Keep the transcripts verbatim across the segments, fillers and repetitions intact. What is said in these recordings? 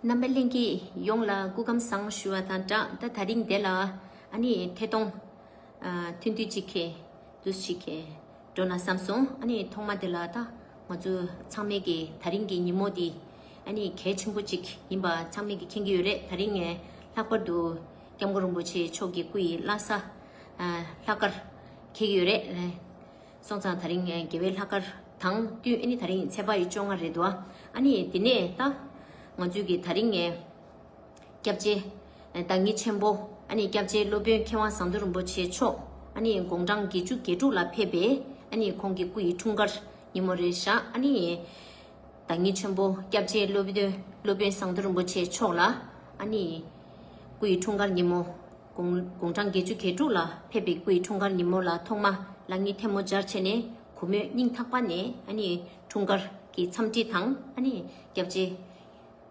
རྣམ་པ་ལྷན་རྒྱས་ཡོངས་ལ་སྐུ་ཁམས་བཟང་ཞུ་བ་དང་སྦྲགས། ད་ད་རིང་འདི་ལ་ཨ་ནི་ཐད་གཏོང་ཨ་ཐུང་ཐུང་ཅིག་གི་འདུག་ཅིག་གི་འགྲོ་ན་བསམ་སོང་། ཨ་ནི་ཐོག་མ་དེ་ལ་ད་ང་ཚོ་ཚང་མས་ཀྱི་ད་རིང་གི་ཉིན་མོ་འདི་ཨ་ནི་གལ་ཆེན་པོ་ཅིག་ཡིན་པ་ཚང་མས་ཀྱི་མཁྱེན་གྱི་ཡོད་རེད། ད་རིང་ངས་ལྷག་པར་དུ་སྐྱབས་མགོན་རིན་པོ་ཆེ་མཆོག་གི་སྐུ་ཡི་བླ་གཟའ་ཨ་ལྷག་དཀར་འཁེལ་གྱི་ཡོད་རེད། སོང་ཙང་ད་རིང་དགེ་བའི་ལྷག་དཀར་དང་བསྟུན་ཨ་ནི་ད་རིང་ཚེས་པ་ཡི་བཅོ་ལྔ་རེད་འདུག་ཨ་ནི་དེ་ནས་ད་ང་ཚོས་ཀྱི་ད་རིང་ངས་སྐྱབས་རྗེ་བདག་ཉིད་ཆེན་པོ་ཨ་ནི་སྐྱབས་རྗེ་སློབ་དཔོན་མཁས་དབང་ཟམ་གདོང་རིན་པོ་ཆེ་མཆོག་ཨ་ནི་དགུང་གྲངས་བརྒྱད་ཅུ་གྱ་དྲུག་ལ་ཕེབས་པའི་ཨ་ནི་ཁོང་གི་སྐུ་ཡི་འཁྲུངས་སྐར་ཉིན་མོ་རེད་ཤག་ཨ་ནི་བདག་ཉིད་ཆེན་པོ་སྐྱབས་རྗེ་སློབ་དཔོན་སློབ་དཔོན་ཟམ་གདོང་རིན་པོ་ཆེ་མཆོག་ལ་ཨ་ནི་སྐུ་ཡི་འཁྲུངས་སྐར་ཉིན་མོ་དགུང་དགུང་གྲངས་བརྒྱད་ཅུ་གྱ་དྲུག་ལ་ཕེབས་པའི་སྐུ་ཡི་འཁྲུངས་སྐར་ཉིན་མོ་ལ་ཐོག་མ་ལག་གཉིས་ཐལ་མོ་སྦྱར་བྱས་ནས་གུས་མོས་སྙིང་ཐག་པ་ནས་ཨ་ནི་འཁྲུངས་སྐར་གྱི་འཚམས་འདྲི་དང་ཨ་ནི་སྐྱབས་རྗེ་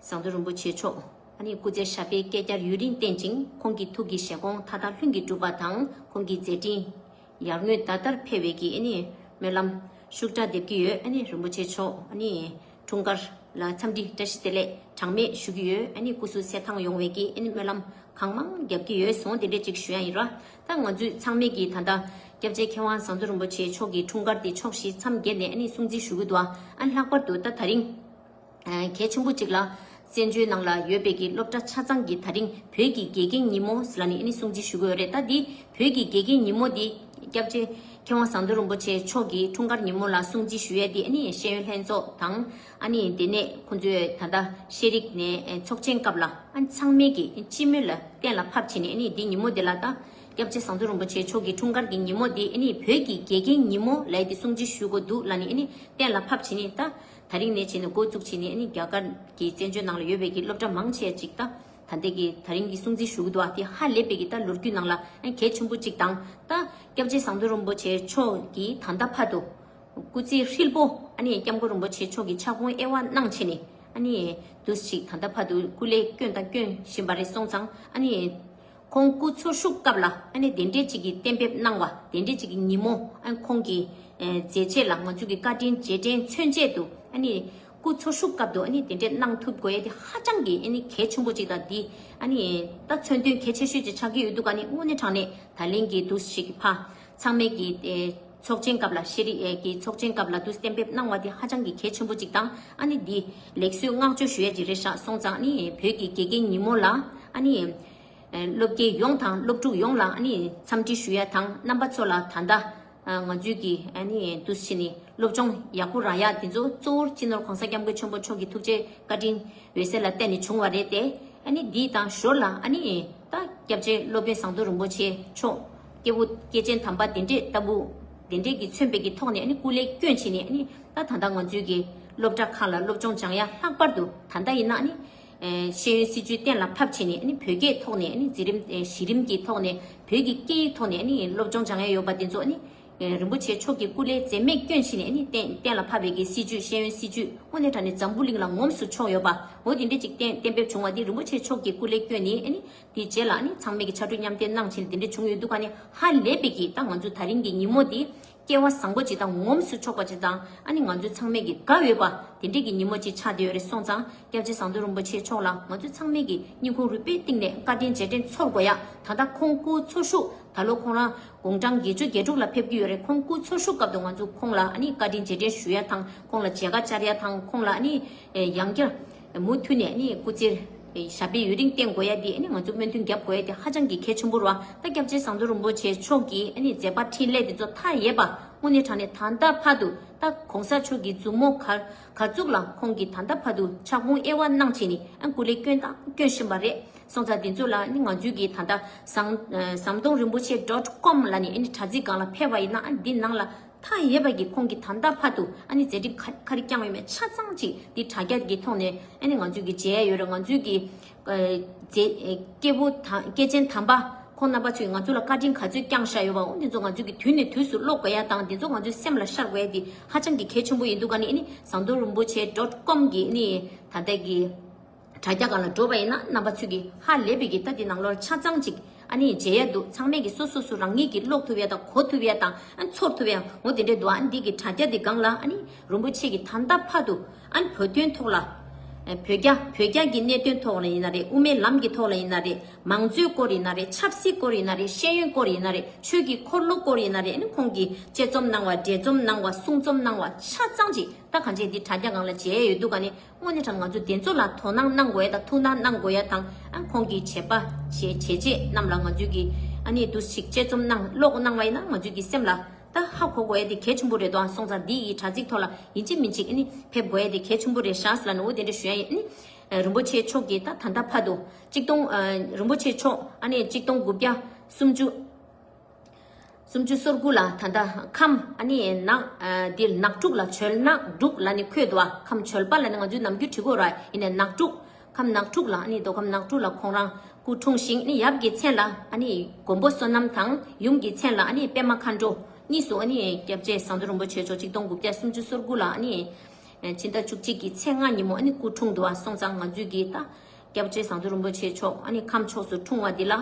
ཟམ་གདོང་རིན་པོ་ཆེ་མཆོག་ཨ་ནི་སྐུ་ཚེ་ཞབས་པད་བསྐལ་བརྒྱར་ཡུན་རིང་བརྟན་ཅིང་ཁོང་གི་ཐུགས་ཀྱི་བཞེད་དགོངས་མཐའ་དག་ལྷུན་གྱིས་གྲུབ་པ་དང་ཁོང་གི་མཛད་འཕྲིན་ཡར་ངོའི་ཟླ་ལྟར་འཕེལ་བའི་གི་ཨ་ནི་སྨོན་ལམ་ཤུགས་དྲག་འདེབས་ཀྱི་ཡོད། ཨ་ནི་རིན་པོ་ཆེ་མཆོག་ཨ་ནི་འཁྲུངས་སྐར་ལ་འཚམས་འདྲི་བཀྲ་ཤིས་བདེ་ལེགས་གྲངས་མེད་ཞུ་གི་ཡོད། ཨ་ནི་སྐུ་གཟུགས་གསལ་ཐང་ཡོང་བའི་གི་ཨ་ནི་སྨོན་ལམ་གང་མང་རྒྱབ་ཀྱི་ཡོད་སོང་། དེ་འདྲས་ཅིག་ཞུ་ཡ་ཡིན་ར། ད་ང་ཚོས་ཚང་མས་ཀྱི་ད་ལྟ་སྐྱབས་རྗེ་མཁས་དབང་ཟམ་གདོང་རིན་པོ་ཆེ་མཆོག་གི་འཁྲུངས་སྐར་དེ་ཕྱོགས་བཞི་མཚམས་བརྒྱད་ནས་ཨ་ནི་སྲུང་བརྩི་ཞུ་གི་འདུག་ཨ་ནི་ལྷག་པར་དུ་ད་ད་རིང་གལ་ཆེན་པོ་གཅིག་ལ་བཙན་བྱོལ་ནང་ལ་ཡོད་པའི་གི་སློབ་གྲྭ་ཆ་ཚང་གི་ད་རིང་བོད་ཀྱི་དགེ་རྒན་ཉིན་མོ་ཟེར་ལ་ནི་ཨ་ནི་སྲུང་བརྩི་ཞུ་གི་ཡོད་རེད། ད་འདི་བོད་ཀྱི་དགེ་རྒན་ཉིན་མོ་འདི་སྐྱབས་རྗེ་མཁས་དབང་ཟམ་གདོང་རིན་པོ་ཆེ་མཆོག་གི་འཁྲུངས་སྐར་ཉིན་མོ་ལ་སྲུང་བརྩི་ཞུ་ཡས་འདི་ཨ་ནི་ཤེས་ཡོན་ལྷན་ཚོགས་དང་ཨ་ནི་དེ་ནས་ཁོང་ཚོས་ད་ལྟ་ཤེས་རིག་ནས་ཚོགས་ཆེན་སྐབས་ལ་ཨ་ནི་ཚང་མས་ཀྱི་སྤྱི་མོས་ལ་གཏན་ལ་ཕབ་བྱས་ནས་ཨ་ནི་འདི་ཉིན་མོ་འདི་ལ་ད་སྐྱབས་རྗེ་ཟམ་གདོང་རིན་པོ་ཆེ་མཆོག་གི་འཁྲུངས་སྐར་གྱི་ཉིན་མོ་འདི་ཨ་ནི་བོད་ཀྱི་དགེ་རྒན་ཉིན་མོ་ལབ་ཡས་འདི་སྲུང་བརྩི་ཞུ་དགོས་འདུག་ལབ་ནས་ཨ་ནི་གཏན་ལ་ཕབ་བྱས་ནས་ད། ད་རིང་ནས་བྱས་ནས་འགོ་བཙུགས་བྱས་ནས་ཨ་ནི་རྒྱ་གར་གྱི་བཙན་བྱོལ་ནང་ལ་ཡོད་པའི་གི་སློབ་གྲྭ་མང་ཆེ་ཅིག་ད་ད་ལྟའི་གི་ད་རིང་གི་སྲུང་བརྩི་ཞུ་གི་འདུག་ཨ། དེ་ཧ་ལས་པའི་གི་ད་ལོ་རྒྱུས་ནང་ལ་ཨ་ནི་གལ་ཆེན་པོ་ཅིག་དང་། ད་སྐྱབས་རྗེ་ཟམ་གདོང་རིན་པོ་ཆེ་མཆོག་གིས་ད་ལྟ་བར་དུ་སྐུ་ཚེ་ཧྲིལ་པོ་ཨ་ནི་སྐྱབས་མགོན་རིན་པོ་ཆེ་མཆོག་གི་ཕྱག་དཔུང་དབྱེ་བ་གནང་བྱས་ནས་ཨ་ནི་དུས་ཅིག་ད་ལྟ་བར་དུ་སྐུ་ལས་བསྐྱོན་དང་བསྐྱོན་བཞིན་པ་རེད། སོང་ཙང་ཨ་ནི། ཁོང་སྐུ་འཚོ་བཞུགས་སྐབས་ལ་ཨ་ནི་དེ་འདྲས་ཅིག་གི་གཏན་འབེབས་གནང་བ། དེ་འདྲས་ཅིག་གི་ཉིན་མོ་ཨ་ནི་ཁོང་གི་ཨེ་མཛད་རྗེས་ལ་ང་ཚོ་གི་བཀའ་དྲིན་རྗེས་དྲན་མཚོན་ཆེད་དུ་ཨ་ནི་སྐུ་འཚོ་བཞུགས་སྐབས་དུ་ཨ་ནི་དེ་འདྲས་གནང་ཐུབ་དགོས་ཡས་དེ་ཧ་ཅང་གི་ཨ་ནི་གལ་ཆེན་པོ་ཅིག་དང་། འདི་ཨ་ནི་ད་མཚོན་དོན་གལ་ཆེ་ཤོས་ཅིག་ཆགས་ཀྱི་ཡོད་འདུག་ཨ་ནི་དངོས་གནས་དྲང་གནས་ད་ལན་གྱི་འདུག་ཞིག་གི་ཕ་ཚང་མས་ཀྱི་ཨེ་ཚོགས་ཆེན་སྐབས་ལ་ཤེས་རིག་ཨེ་གི་ཚོགས་ཆེན་སྐབས་ལ་འདུག་གཏན་འབེབས་གནང་བ་དེ་ཧ་ཅང་གི་གལ་ཆེན་པོ་ཅིག་དང་། ཨ་ནི་འདི་ལེགས་གསོལ་བསྔགས་བརྗོད་ཞུ་ཡས་ཅིག་རེད་ཤག། སོང་ཙང་ཨ་ནི་བོད་ཀྱི་དགེ་རྒན་ཉིན་མོ་ལ་ཨ་ནི། སློབ་དགེ་ཡོངས་དང་སློབ་ཕྲུག་ཡོངས་ལ་ཨ་ནི་འཚམས་འདྲི་ཞུ་ཡ་དང་། རྣམ་པ་ཚོ་ལ་ད་ལྟ་ང་ཚོའི་གི་ཨ་ནི་འདུག་སེ་བྱས་ནས་སློབ་སྦྱོང་ཡག་པོ་རག་ཡ་དེ་ཚོ་གཙོ་བོར་སྤྱི་ནོར་གོང་ས་སྐྱབས་མགོན་ཆེན་པོ་མཆོག་གི་ཐུགས་རྗེ་བཀའ་དྲིན་འོད་གསལ་ལ་བརྟེན་ནས་བྱུང་བ་རེད་དེ། ཨ་ནི་འདིའི་དང་ཞོར་ལ་ཨ་ནི་ད་སྐྱབས་རྗེ་སློབ་དཔོན་ཟམ་གདོང་རིན་པོ་ཆེ་མཆོག་སྐྱེས་བུ་སྐྱེས་ཆེན་དམ་པ་དེ་འདྲས་ལྟ་བུ་དེ་འདྲས་ཀྱི་མཚོན་པའི་གི་ཐོག་ནས་ཨ་ནི་སྐུ་ལས་བསྐྱོན་བྱས་ནས་ཨ་ནི་ད་ད་ལྟ་ང་ཚོའི་གི་སློབ་གྲྭ་ཁག་ལ་སློབ་སྦྱོང་སྦྱང་ཡ། ལྷག་པར་དུ་ད་ལྟ་ཡིན་ན་ཨ་ནི། ཨེ་ཤེས་ཡོན་སྲིད་བྱུས་གཏན་ལ་ཕབ་བྱས་ནས་ཨ་ནི་བོད་སྐད་ཐོག་ནས་ཨ་ནི་འཛིན་རིམ་ཨེ་གཞི་རིམ་གྱི་ཐོག་ནས་བོད་ཀྱི་སྐད་ཡིག་ཐོག་ནས་ཨ་ནི་སློབ་སྦྱོང་སྦྱང་ཡ་ཡོད་པ་དེ་ཚོ་ཨ་ནི་ཨེ་རིན་པོ་ཆེ་མཆོག་གི་སྐུ་ལས་འཛེམས་མེད་བསྐྱོན་བྱས་ནས་ཨ་ནི་གཏན་གཏན་ལ་ཕབ་པའི་གི་སྲིད་བྱུས། ཤེས་ཡོན་སྲིད་བྱུས་དངོས་གནས་དྲང་གནས་འཛམ་བུ་གླིང་ལ་ངོམས་སུ་ཆོག་ཡོད་པ། འོ་དེ་འདྲ་ཅིག་གཏན་གཏན་འབེབས་བྱུང་བ་འདི་རིན་པོ་ཆེ་མཆོག་གི་སྐུ་ལས་བསྐྱོན་ནས་ཨ་ནི་དེའི་རྗེས་ལ་ཨ་ནི་ཚང་མས་ཀྱི་ཕྱག་གྲུ་མཉམ་འདེགས་གནང་བྱས་ནས་དེ་འདྲ་བྱུང་ཡོད་འདུག་ག་ནི་ཧ་ལས་པའི་གི་ད་ང་ཚོ་ད་རིང་གི་ཉིན་མོ་འདི། སྐལ་བ་བཟང་པོ་ཅིག་དང་ངོམས་སུ་ཆོག་པ་ཅིག་དང་། ཨ་ནི་ང་ཚོ་ཚང་མས་ཀྱི་དགའ་འོས་པ་དེ་འདྲས་ཀྱི་ཉིན་མོ་ཅིག་ཆགས་བསྡད་ཡོད་རེད། སོང་ཙང་སྐྱབས་རྗེ་ཟམ་གདོང་རིན་པོ་ཆེ་མཆོག་ལ་ང་ཚོ་ཚང་མས་ཀྱི་སྙིང་ཁུང་རུས་པའི་གཏིང་ནས་བཀའ་དྲིན་རྗེས་དྲན་ཚོར་དགོས་ཡ། ད་ལྟ་ཁོང་སྐུ་འཚོ་བཞུགས་ད་ལོ་ཁོང་རང་དགུང་གྲངས་བརྒྱད་ཅུ་གྱ་དྲུག་ལ་ཕེབས་ཀྱི་ཡོད་རེད། ཁོང་སྐུ་འཚོ་བཞུགས་སྐབས་དུ་ང་ཚོ་ཁོང་ལ་ཨ་ནི་བཀའ་དྲིན་རྗེས་དྲན་ཞུ་ཡ་དང་། ཁོང་ལ་མཇལ་ཁ་བཅར་ཡ་དང་། ཁོང་ལ་ཨ་ནི་ཡང་བསྐྱར་མུ་མཐུད་ནས་ཨ་ནི་སྐུ་ཚེ་ཞབས་པད་ཡུན་རིང་བརྟན་དགོས་ཡ་དེ་ཨ་ནི་ང་ཚོ་སྨོན་འདུན་རྒྱབ་དགོས་ཡ་དེ་ཧ་ཅང་གི་གལ་ཆེན་པོ་རེད་བ། ད་སྐྱབས་རྗེ་ཟམ་གདོང་རིན་པོ་ཆེ་མཆོག་གི་ཨ་ནི་མཛད་པ་འཕྲིན་ལས་དེ་ཚོ་མཐའ་ཡས་པ་དངོས་གནས་དྲང་གནས་ད་ལྟ་བར་དུ་ད་གོང་ས་མཆོག་གི་མཛུབ་མོ་གར་གར་བཙུགས་ལ་ཁོང་གིས་ད་ལྟ་བར་དུ་ཕྱག་དཔུང་དབྱེ་བ་གནང་བྱས་ནས་ཨ་སྐུ་ལས་བསྐྱོན་དང་བསྐྱོན་བཞིན་པ་རེད། སོང་ཙང་དེ་ཚོ་ལ་ཨ་ནི་ང་ཚོའི་གི་ད་ལྟ་ཟམ་ཟམ་གདོང་རིན་པོ་ཆེ་dot com ལ་ནི་ཨ་ནི་དྲ་ཚིགས་སྒང་ལ་ཕེབས་པ་ཡིན་ན། ཨ་ནི་འདི་ནང་ལ་མཐའ་ཡས་པ་གི་ཁོང་གི་ད་ལྟ་བར་དུ་ཨ་ནི་མཛད་འཕྲིན་ག་ག་རེ་བསྐྱངས་ཡོད་མེད་ཆ་ཚང་ཅིག་འདི་དྲ་རྒྱ་གི་ཐོག་ནས་ཨ་ནི་ང་ཚོས་ཀྱི་མཇལ་ཡ་ཡོད་རེད། ང་ཚོས་ཀྱི་ཨ་མཛད་ཨ་སྐྱེས་བུ་དང་སྐྱེས་ཆེན་དམ་པ་ཁོང་རྣམ་པ་ཚོས་ང་ཚོ་ལ་བཀའ་དྲིན་ག་ཚོད་བསྐྱངས་བཞག་ཡོད་པ། འོ་འདི་ཚོ་ང་ཚོས་ཀྱི་དུས་ནས་དུས་སུ་ཀློག་དགོས་ཡ་དང་། འདི་ཚོ་ང་ཚོའི་སེམས་ལ་ཤར་དགོས་ཡ་འདི་ཧ་ཅང་གི་གལ་ཆེན་པོ་ཡིན་འདུག་ག་ནི་ཨ་ནི་ཟམ་གདོང་རིན་པོ་ཆེ་dot com གི་ཨ་ནི་ད་ལྟ་གི་དྲ་རྒྱ་སྒང་ལ་འགྲོ་བ་ཡིན་ན་རྣམ་པ་ཚོས་ཀྱི་ཧ་ལས་པའི་གི་ད་འདི་ནང་ལོགས་ཆ་ཚང་ཅིག་ཨ་ནི་མཇལ་ཡ་འདུག་ཚང་མས་ཀྱི་སོ་སོ་སོ་རང་ཉིད་ཀྱི་ཀློག་ཐུབ་ཡ་དང་གོ་ཐུབ་ཡ་དང་ཨ་ཚོར་ཐུབ་ཡ་འོ་དེ་འདྲས་འདུག་ཨ་ནི་འདི་གི་དྲ་རྒྱ་འདི་སྒང་ལ་ཨ་ནི་རིན་པོ་ཆེ་གི་ད་ལྟ་བར་དུ་ཨ་ནི་བོད་དོན་ཐོག་ལ་ བོད་རྒྱ་བོད་རྒྱ་གི་གནད་དོན་ཐོག་ལ་ཡིན་ན་རེད། དབུ་མའི་ལམ་གྱི་ཐོག་ལ་ཡིན་ན་རེད། མང་གཙོའི་སྐོར་ཡིན་ན་རེད། ཆབ་སྲིད་སྐོར་ཡིན་ན་རེད། ཤེས་ཡོན་སྐོར་ཡིན་ན་རེད། ཆོས་ཀྱི་འཁོར་ལོ་སྐོར་ཡིན་ན་རེད། ཨ་ནི་ཁོང་གིས་དཔྱད་རྩོམ་གནང་བ། འགྲེལ་རྩོམ་གནང་བ། གསུང་རྩོམ་གནང་བ་ཆ་ཚང་ཅིག་ད་གང་བྱས་འདི་དྲ་རྒྱ་སྒང་ལ་མཇལ་ཡོད་འདུག་ག་ནི། དངོས་གནས་དྲང་ང་ཚོ་དེ་ཚོ་ལ་དོ་སྣང་གནང་དགོས་ཡ་དང་ཐུགས་སྣང་གནང་དགོས་ཡ་དང་། ཨ་ཁོང་གི་བྱེད་པ་བྱེད་བྱས་རྗེས་རྣམས་ལ་ང་ཚོས་ཀྱི་ཨ་ནི་འདུ་ཞིག་དཔྱད་རྩོམ་གནང་ཀློག་གནང་བ་ཡིན་ན་ང་ཚོས་ཀྱི་སེམས་ལ་ད་ཧ་གོ་དགོས་ཡ་དེ་གལ་ཆེན་པོ་རེད་དོ། སོང་ཙང་འདི་ཡི་དྲ་ཚིགས་ཐོག་ལ་ཡིན་གཅིག་མིན་གཅིག་ཨ་ནི་ཕེབས་དགོས་ཡ་དེ་གལ་ཆེན་པོ་རེད་ཤག་ལབ་ནས་འོ་དེ་འདྲ་ཞུ་ཡ་ཡིན། ཨ་ནི་རིན་པོ་ཆེ་མཆོག་གིས་ད་ད་ལྟ་བར་དུ་གཅིག་སྟོང་རིན་པོ་ཆེ་མཆོག་ཨ་ནི་གཅིག་སྟོང་དགུ་བརྒྱ་སུམ་ཅུ། སུམ་ཅུ་སོ་དགུ་ལ་ད་ལྟ་ཁམས་ཨ་ནི་ནག་ཨ་འདི་ནག་ཕྲུག་ལ་བྱོལ་ནག་འབྲུག་ལ་ནི་འཁོད་འདུག་ཨ་ཁམས་བྱོལ་པ་ལ་ནི་ང་ཚོས་ནམ་རྒྱུན་བྲིས་དགོས་ར། ཡིན་ནའི་ནག་ཕྲུག་ཁམས་ནག་ཕྲུག་ལ་ཨ་ནི་མདོ་ཁམས་ནག་ཕྲུག་ལ་ཁོང་རང་སྐུ་འཁྲུངས་ཤིང་ནི་ཡབ་ཀྱི་མཚན་ལ་ཨ་ནི་མགོན་པོ་བསོད་ནམས་དང་ཡུམ་གྱི་མཚན་ལ་ཨ་ནི་པད་མ་མཁའ་འགྲོ་གཉིས་སུ་ཨ་ནི་སྐྱབས་རྗེ་ཟམ་གདོང་རིན་པོ་ཆེ་མཆོག་གཅིག་སྟོང་དགུ་བརྒྱ་སུམ་ཅུ་སོ་དགུ་ལ་ཨ་ནི་ཕྱི་ཟླ་བཅུ་གཅིག་གི་ཚེས་ལྔ་ཉིན་མོ་ཨ་ནི་སྐུ་འཁྲུངས་འདུག་ཨ་སོང་ཙང་ང་ཚོས་ཀྱི་ད་སྐྱབས་རྗེ་ཟམ་གདོང་རིན་པོ་ཆེ་མཆོག་ཨ་ནི་ཁམས་ཕྱོགས་སུ་འཁྲུངས་པ་འདི་ལ།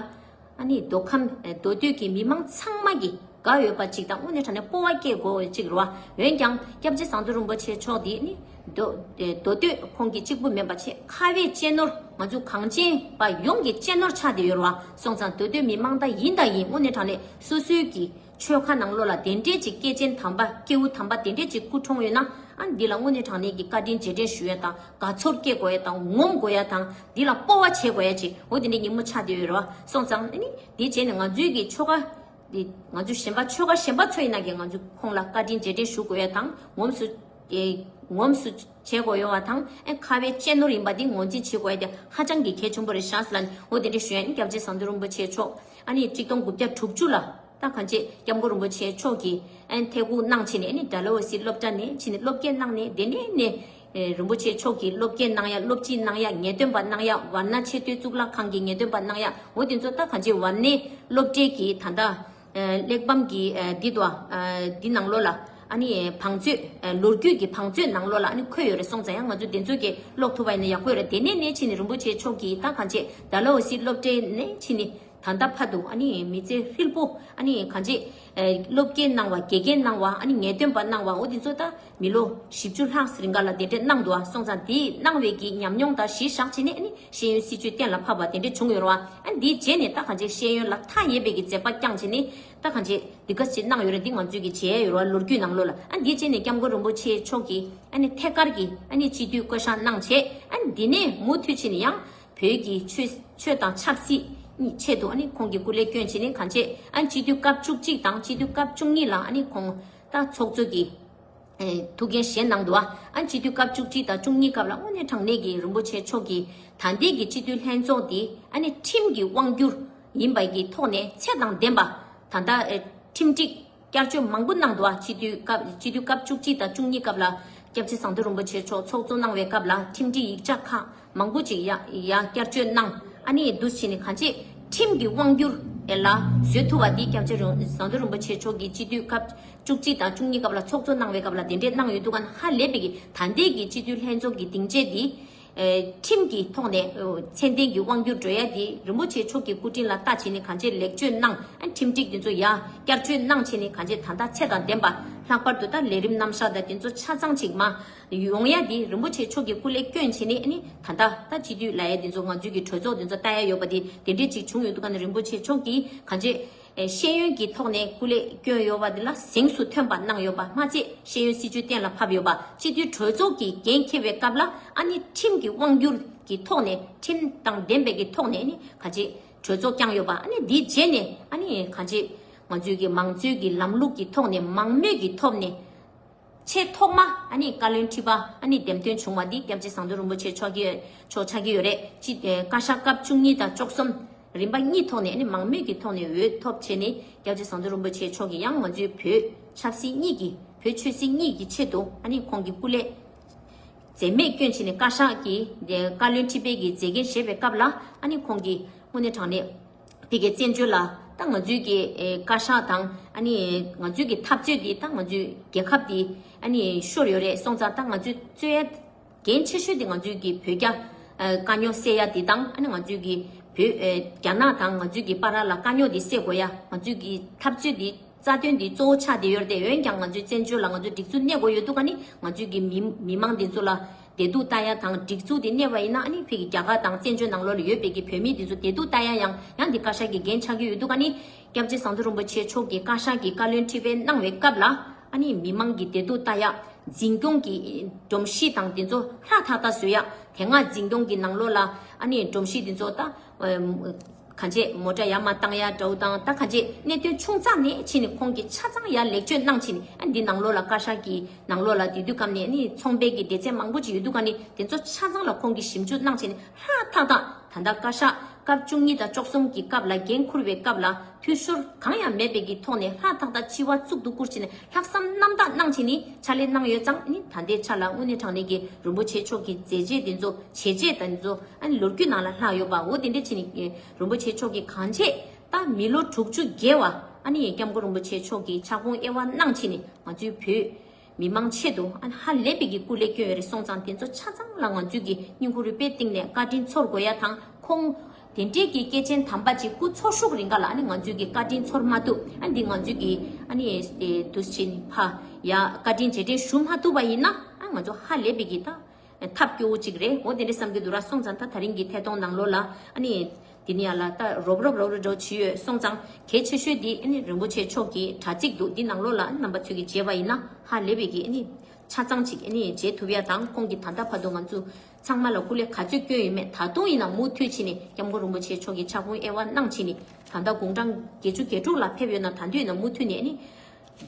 ཨ་ནི་མདོ་ཁམས་ཨ་མདོ་སྟོད་ཀྱི་མི་མང་ཚང་མ་གིས་དགའ་འོས་པ་ཅིག་དང་དངོས་གནས་དྲང་གནས་སྤོབས་པ་སྐྱེ་དགོས་ཅིག་རེད་བ། འོན་ཀྱང་སྐྱབས་རྗེ་ཟམ་གདོང་རིན་པོ་ཆེ་མཆོག་འདི་ནི་མདོ་ཨ་མདོ་སྟོད་ཁོང་གི་གཅིག་པུ་མིན་པ་ཆེས་ཁ་བའི་གཅེས་ནོར་ང་ཚོ་གངས་ཅན་པ་ཡོངས་ཀྱི་གཅེས་ནོར་ཆགས་བསྡད་ཡོད་རེད་བ། སོང་ཙང་མདོ་སྟོད་མི་མང་ད་ཡིན་ད་ཡིན་དངོས་གནས་དྲང་གནས་སོ་སོའི་གི་ཆོལ་ཁ་ནང་ལོགས་ལ་དེ་འདྲས་ཅིག་སྐྱེས་ཆེན་དམ་པ་སྐྱེས་བུ་དམ་པ་དེ་འདྲས་ཅིག་སྐུ་འཁྲུངས་ཡོད་ན། ཨ་འདི་ལ་དངོས་གནས་དྲང་གནས་ཀྱི་བཀའ་དྲིན་རྗེས་དྲན་ཞུ་ཡ་དང་དགའ་ཚོར་སྐྱེ་དགོས་ཡ་དང་ངོམ་དགོས་ཡ་དང་འདི་ལ་སྤོབས་པ་བྱེད་དགོས་ཡ་ཅིག་འོ་དེ་འདྲའི་ཉིན་མོ་ཆགས་བསྡད་ཡོད་རེད་བ། སོང་ཙང་ཨ་ནི་འདི་བྱས་ནས་ང་ཚོའི་གི་ཆོལ་ཁ་འདི་ང་ཚོ་གཞན་པ་ཆོལ་ཁ་གཞན་པ་ཚོ་ཡིན་ན་གི་ང་ཚོ་ཁོང་ལ་བཀའ་དྲིན་རྗེས་དྲན་ཞུ་དགོས་ཡ་དང་ངོམས་སུ་ཨེ་ངོམས་སུ་བྱེད་དགོས་ཡོད་བ་དང་ཨེ་ཁ་བའི་གཅེས་ནོར་ཡིན་པ་འདི་ངོས་འཛིན་བྱེད་དགོས་ཡ་དེ་ཧ་ཅང་གི་གལ་ཆེན་པོ་རེད་ཤག་ལབ་ནས་འོ་དེ་འདྲ་ཞུ་ཡ་ཡིན། སྐྱབས་རྗེ་ཟམ་གདོང་རིན་པོ་ཆེ་མཆོག་ཨ་ནི་གཅིག་སྟོང་དགུ་བརྒྱ་དྲུག་ཅུ་ལ། ད་གང་ཅི་སྐྱབས་མགོན་རིན་པོ་ཆེ་མཆོག་གིས་ཨན་ཐད་ཁུར་གནང་བྱས་ནས་ཨ་ནི་ཌལ་ཧོ་སི་སློབ་གྲྭ་ནས་ཕྱིན་ནས་སློབ་དགེ་གནང་ནས་དེ་ནས་ནས་ཨེ་རིན་པོ་ཆེ་མཆོག་གིས་སློབ་དགེ་གནང་ཡ་སློབ་སྤྱི་གནང་ཡ་ངེས་སྟོན་པ་གནང་ཡ་ཝར་ན་ཆེས་མཐོའི་གཙུག་ལག་ཁང་གི་ངེས་སྟོན་པ་གནང་ཡ་འོ་དེ་ཚོ་ད་གང་ཅི་ཝར་ནའི་སློབ་གྲྭའི་གི་ད་ལྟ་ཨེ་གླེགས་བམ་གི་ཨེ་འདི་དོ་ཨེ་འདི་ནང་ལོགས་ལ་ཨ་ནི་བང་མཛོད་ཨེ་ལོ་རྒྱུས་ཀྱི་བང་མཛོད་ནང་ལོགས་ལ་ཨ་ནི་འཁོད་ཡོད་རེད། སོང་ཙང་ཡང་ང་ཚོ་དེ་ཚོ་གི་ཀློག་ཐུབ་པ་ཡིན་ན་ཡག་པོ་ཡོད་རེད། དེ་ནས་ནས་ཕྱིན་ནས་རིན་པོ་ཆེ་མཆོག་གིས་ད་གང་ཅི་ཌལ་ཧོ་སི་སློབ་གྲྭ་ནས་ཕྱིན་ནས། ད་ལྟ་བར་དུ་ཨ་ནི་མི་ཚེ་ཧྲིལ་པོ་ཨ་ནི་གང་ཅི་ཨེ་སློབ་དགེ་གནང་བ་དགེ་རྒན་གནང་བ་ཨ་ནི་ངེས་སྟོན་པ་གནང་བ་འོ་དེ་ཚོ་ད་མི་ལོ་བཞི་བཅུ་ལྷག་རིང་ག་ལ་དེ་འདྲས་གནང་འདུག་ཨ། སོང་ཙང་དེ་གནང་བའི་གི་ཉམས་མྱོང་དང་གཞི་བཞག་བྱས་ནས་ཨ་ནི་ཤེས་ཡོན་སྲིད་བྱུས་གཏན་ལ་ཕབ་པ་དེ་འདྲས་བྱུང་ཡོད་རེད་བ། ཨ་ནི་དེའི་རྗེས་ནས་ད་གང་ཅི་ཤེས་ཡོན་ལ་མཐའ་ཡས་པའི་གི་མཛད་པ་བསྐྱངས་བྱས་ནས་ད་གང་ཅི་འདི་ག་ཅི་གནང་ཡོད་རེད། འདི་ང་ཚོས་གི་བྱས་ཡོད་རེད་བ། ལོ་རྒྱུས་ནང་ལོགས་ལ་ཨ་ནི་དེའི་རྗེས་ནས་སྐྱབས་མགོན་རིན་པོ་ཆེ་མཆོག་གིས་ཨ་ནི་ཐད་ཀར་གྱི་ཨ་ནི་སྤྱི་འཐུས་བསྐོ་བཞག་གནང་བྱས་ཨ་ནི་འདི་ནས་མུ་མཐུད་བྱས་ནས་ཡང་། བོད་ཀྱི་ཆོས་ཆོས་དང་ཆབ་སྲིད་གཉིས་ཆེད་དུ་ཨ་ནི་ཁོང་གིས་སྐུ་ལས་བསྐྱོན་བྱས་ནས་གང་བྱས་ཨ་ནི་སྤྱི་འཐུས་སྐབས་བཅུ་གཅིག་དང་སྤྱི་འཐུས་སྐབས་བཅུ་གཉིས་ལ་ཨ་ནི་ཁོང་ད་ཚོགས་གཙོ་གི་ཨེ་ཐུགས་འགན་བཞེས་གནང་འདུག་ཨ། ཨ་ནི་སྤྱི་འཐུས་སྐབས་བཅུ་གཅིག་དང་བཅུ་གཉིས་སྐབས་ལ་དངོས་གནས་དྲང་གནས་ཀྱི་རིན་པོ་ཆེ་མཆོག་གིས་ད་ལྟའི་གི་སྤྱི་འཐུས་ལྷན་ཚོགས་འདི་ཨ་ནི་ཁྲིམས་ཀྱི་དབང་སྒྱུར་ཡིན་པ་གི་ཐོག་ནས་ཚད་དང་ལྡན་པ་ད་ལྟ་ཨེ་ཁྲིམས་སྒྲིག་བསྐྱར་བཅོས་མང་པོ་གནང་འདུག་ཨ། སྤྱི་འཐུས་སྐབས་སྤྱི་འཐུས་སྐབས་བཅུ་གཅིག་དང་བཅུ་གཉིས་སྐབས་ལ་སྐྱབས་རྗེ་ཟམ་གདོང་རིན་པོ་ཆེ་མཆོག་ཚོགས་གཙོ་གནང་བའི་སྐབས་ལ་ཁྲིམས་སྒྲིག་ཡིག་ཆ་ཁག་མང་པོ་ཅིག་ཡང་ཡང་བསྐྱར་བཅོས་གནང་། ཨ་ནི་འདུག་བྱས་ནས་གང་ཅི་ཁྲིམས་ཀྱི་དབང་སྒྱུར་ལ་བཟོ་ཐུབ་པ་འདི་སྐྱབས་རྗེ་རིན་ཟམ་གདོང་རིན་པོ་ཆེ་མཆོག་གིས་སྤྱི་འཐུས་སྐབས་བཅུ་གཅིག་དང་བཅུ་གཉིས་སྐབས་ལ་ཚོགས་གཙོ་གནང་བའི་སྐབས་ལ་དེ་འདྲས་གནང་ཡོད་འདུག་ག་ཧ་ལས་པའི་གི་ད་ལྟའི་གི་སྤྱི་འཐུས་ལྷན་ཚོགས་ཀྱི་སྡིངས་ཆ་འདི། ཨེ་ཁྲིམས་ཀྱི་ཐོག་ནས་ཨོ་ཚད་ལྡན་གྱི་དབང་སྒྱུར་འགྲོ་ཡ་དེ་རིན་པོ་ཆེ་མཆོག་གི་སྐུ་དྲིན་ལ་བལྟ་བྱས་ནས་གང་ཅི་ལེགས་བཅོས་གནང་ཨ་ཁྲིམས་སྒྲིག་དེ་ཚོ་ཡ་བསྐྱར་བཅོས་གནང་བྱས་ནས་གང་ཅི་ད་ལྟ་ཚད་དང་ལྡན་པ་ལྷག་པར་དུ་ད་ལས་རིམ་རྣམ་གཞག་དང་དེ་ཚོ་ཆ་ཚང་ཅིག་མ་ཡོང་ཡ་དེ་རིན་པོ་ཆེ་མཆོག་གི་སྐུ་ལས་བསྐྱོན་བྱས་ནས་ཨ་ནི་ད་ལྟ་ད་སྤྱི་འཐུས་ལ་ཡ་དེ་ཚོ་ང་ཚོའི་གི་གྲོས་ཚོགས་དེ་ཚོ་ལྟ་ཡ་ཡོད་པ་དེ་དེ་འདྲས་ཅིག་བྱུང་ཡོད་འདུག་ག་ནི་རིན་པོ་ཆེ་མཆོག་གིས་གང་ཅི། ཤེས་ཡོན་གྱི་ཐོག་ནས་སྐུ་ལས་བསྐྱོན་ཡོད་པ་འདི་ལ་གཟེངས་སུ་ཐོན་པ་གནང་ཡོད་པ་མ་ཚད་ཤེས་ཡོན་སྲིད་བྱུས་གཏན་ལ་ཕབ་ཡོད་པ་སྤྱི་འཐུས་གྲོས་ཚོགས་ཀྱི་འགན་འཁྱེར་བའི་སྐབས་ལ་ཨ་ནི་ཁྲིམས་ཀྱི་དབང་སྒྱུར་གྱི་ཐོག་ནས་ཁྲིམས་དང་ལྡན་པའི་གི་ཐོག་ནས་ནི་ག་ཅི་གྲོས་ཚོགས་བསྐྱངས་ཡོད་པ་ཨ་ནི་འདིའི་རྗེས་ནས་ཨ་ནི་ག་ཅི་ང་ཚོའི་གི་མང་གཙོའི་གི་ལམ་ལུགས་ཀྱི་ཐོག་ནས་མང་མོས་ཀྱི་ཐོག་ནས། ཆེས་ཐོག་མ་ཨ་ནི་བཀའ་བློན་ཁྲི་པ་ཨ་ནི་འདེམས་ཐོན་བྱུང་བ་འདི་སྐྱབས་རྗེ་ཟམ་གདོང་རིན་པོ་ཆེ་མཆོག་གི་མཆོག་ཆགས་ཀྱི་ཡོད་རེད། སྤྱི་ཨེ་བཀའ་ཤག་སྐབས་བཅུ་གཉིས་དང་བཅུ་གསུམ་རིམ་པ་གཉིས་ཐོག་ནས་ཨ་ནི་མང་མོས་ཀྱི་ཐོག་ནས་འོས་ཐོབ་བྱས་ནས་སྐྱབས་རྗེ་ཟམ་གདོང་རིན་པོ་ཆེ་མཆོག་གིས་ཡང་ང་ཚོའི་བོད་ཆབ་སྲིད་གཉིས་ཀྱི་བོད་ཆོས་སྲིད་གཉིས་ཀྱི་ཆེད་དུ་ཨ་ནི་ཁོང་གི་སྐུ་ལས་འཛེམས་མེད་བསྐྱོན་བྱས་ནས་བཀའ་ཤག་གི་བཀའ་བློན་ཁྲི་པའི་གི་མཛད་འགན་བཞེས་པའི་སྐབས་ལ་ཨ་ནི་ཁོང་གིས་དངོས་གནས་དྲང་གནས། དེ་གའི་བཙན་བྱོལ་ལ་ད་ང་ཚོའི་གི་ཨེ་བཀའ་ཤག་དང་ཨ་ནི་ང་ཚོའི་གི་འཐབ་རྩོད་འདི་ད་ང་ཚོའི་རྒྱལ་ཁབ་འདི་ཨ་ནི་ཤོར་ཡོད་རེད། སོང་ཙང་ད་ང་ཚོའི་རྩོད་ཡ་འགན་ཆེ་ཤོས་འདི་ང་ཚོའི་གི་བོད་རྒྱ་ཨ་དཀའ་རྙོག་སེལ་ཡ་འདི་དང་ཨ་ནི་ང་ཚོའི་གི་བོད་ཨེ་རྒྱ་ནག་དང་ང་ཚོའི་གི་བར་ལ་དཀའ་རྙོག་འདི་སེལ་དགོས་ཡ་ང་ཚོའི་གི་འཐབ་རྩོད་འདི་རྩ་དོན་འདི་གཙོ་བོ་ཆགས་བསྡད་ཡོད་རེད། འོན་ཀྱང་ང་ཚོའི་བཙན་བྱོལ་ལ་ང་ཚོའི་སྒྲིག་འཛུགས་གནས་དགོས་ཡོད་འདུག་ག་ནི་ང་ཚོའི་གི་མི་མི་མང་འདི་ཚོ་ལ། བདེ་སྡུག་ལྟ་ཡ་དང་སྒྲིག་འཛུགས་དེ་གནས་པ་ཡིན་ན། ཨ་ནི་ཕ་གི་རྒྱ་གར་དང་བཙན་བྱོལ་ནང་ལོགས་ལ་ཡོད་པའི་གི་བོད་མི་དེ་ཚོ་བདེ་སྡུག་ལྟ་ཡ་ཡང་ཡང་འདི་བཀའ་ཤག་གི་འགན་ཆགས་ཀྱི་ཡོད་འདུག་ཨ་ནི་སྐྱབས་རྗེ་ཟམ་གདོང་རིན་པོ་ཆེ་མཆོག་གིས་བཀའ་ཤག་གི་བཀའ་བློན་ཁྲི་པས་གནང་བའི་སྐབས་ལ། ཨ་ནི་མི་མང་གི་བདེ་སྡུག་ལྟ་ཡ། འཛིན་སྐྱོང་གི་སྒྲོམ་གཞི་དང་དེ་ཚོ་ཧྲ་ཐག་ཐག་བཟོ་ཡ། དེ་སྔ་འཛིན་སྐྱོང་གི་ནང་ལོགས་ལ་ཨ་ནི་སྒྲོམ་གཞི་དེ་ཚོ་ད། གང་ཅི་མོ་ཊ་ཡར་མར་བཏང་ཡ་འདྲ་བོ་དང་། ད་གང་ཅི་གནད་དོན་ཆུང་ཙག་ནས་ཕྱིན་ནས་ཁོང་གིས་ཆ་ཚང་ཡར་ལེགས་བཅོས་གནང་ཕྱིན་ནས། ཨ་འདི་ནང་ལོགས་ལ་བཀའ་ཤག་གི་ནང་ལོགས་ལ་དེ་དུས་སྐབས་ནས་ཨ་ནི་ཚོང་པའི་གི་སྡེ་ཚན་མང་པོ་ཅིག་ཡོད་འདུག་ག་ནི་དེ་ཚོ་ཆ་ཚང་ལ་ཁོང་གིས་ཞིབ་འཇུག་གནང་ཕྱིན་ནས་ཧྲ་ཐག་ཐག་ད་ལྟ་བཀའ་ཤག་སྐབས་བཅུ་གཉིས་དང་བཅུ་གསུམ་གི་སྐབས་ལ་འགན་འཁུར་བའི་སྐབས་ལ་འཐུས་ཤོར་གང་ཡང་མེད་པའི་གི་ཐོག་ནས་ཧྲ་ཐག་ཐག་སྤྱི་བ་གཙུག་ཏུ་བཀུར་ཕྱིན་ནས་ལྷག་བསམ་རྣམ་དག་གནང་ཕྱིན་ནས་ཕྱག་ལས་གནང་ཡོད་ཙང་། ཨ་ནི་ད་ལྟའི་ཆ་ལ་དངོས་གནས་དྲང་གནས་ཀྱི་རིན་པོ་ཆེ་མཆོག་གི་མཛད་རྗེས་དེ་ཚོ་བྱས་རྗེས་དེ་ཚོ་ཨ་ནི་ལོ་རྒྱུས་ནང་ལ་ལྷག་ཡོད་པ། འོ་དེ་འདྲ་བྱས་ནས་རིན་པོ་ཆེ་མཆོག་གིས་གང་བྱས། ད་མི་ལོ་དྲུག་ཅུ་བརྒལ་བ་ཨ་ནི་སྐྱབས་མགོན་རིན་པོ་ཆེ་མཆོག་གིས་ཕྱག་དཔུང་དབྱེ་བ་གནང་ཕྱིན་ནས་ང་ཚོའི་བོད་མི་མང་ཆེད་དུ་ཨ་ནི་ཧ་ལས་པའི་གི་སྐུ་ལས་བསྐྱོན་ཡོད་རེད། སོང་ཙང་དེ་ཚོ་ཆ་ཚང་ལ་ང་ཚོས་ཀྱི་སྙིང་ཁུང་རུས་པའི་གཏིང་ནས་བཀའ་དྲིན་ཚོར་དགོས་ཡ་དང་། ཁོང་དེ་འདྲའི་གི་སྐྱེས་ཆེན་དམ་པ་ཅིག་སྐུ་འཚོ་བཞུགས་རིང་ག་ལ་ཨ་ནི་ང་ཚོས་ཀྱི་བཀའ་དྲིན་ཚོར་མ་ཐུབ། ཨ་འདི་ང་ཚོས་ཀྱི་ཨ་ནི་དུས་ཕྱིན་ཕ་ཡ་བཀའ་དྲིན་རྗེས་དྲན་ཞུ་མ་ཐུབ་པ་ཡིན་ན། ཨ་ང་ཚོ་ཧ་ལས་པའི་གི་ད་ཐབས་སྐྱོ་བོ་ཅིག་རེད། འོ་དེ་འདྲ་བསམ་གྱི་འདུག་ར། སོང་ཙང་ད་ད་རིང་གི་ཐད་གཏོང་ནང་ལོགས་ལ་ཨ་ནི་དེ་ནི་ཡ་ལ་ད་རོབ་རོབ་རོབ་རོབ་འགྲོ་བྱས་ཡོད། སོང་ཙང་གལ་ཆེ་ཤོས་འདི་ཨ་ནི་རིན་པོ་ཆེ་མཆོག་གི་དྲ་ཚིགས་འདུག་འདི་ནང་ལོགས་ལ་རྣམ་པ་ཚོས་ཀྱིས་མཇལ་བ་ཡིན་ན་ཧ་ལས་པའི་གི་ཨ་ནི་ཆ་ཚང་ཅིག་ཨ་ནི་མཇལ་ཐུབ་ཡ་དང་། ཁོང་གིས་ད་ལྟ་བར་དུ་ང་ཚོ་ཚང་མ་ལ་སྐུ་ལས་ག་ཚོད་བསྐྱོན་ཡོད་མེད། ད་དུང་ཡིན་ན་མུ་མཐུད་བྱས་ནས་སྐྱབས་མགོན་རིན་པོ་ཆེ་མཆོག་གི་ཕྱག་དཔུང་དབྱེ་བ་གནང་བྱས་ནས། ད་ལྟ་དགུང་གྲངས་བརྒྱད་ཅུ་གྱ་དྲུག་ལ་ཕེབས་ཡོད་ན། ད་དུང་ཡིན་ན་མུ་མཐུད་ནས་ཨ་ནི་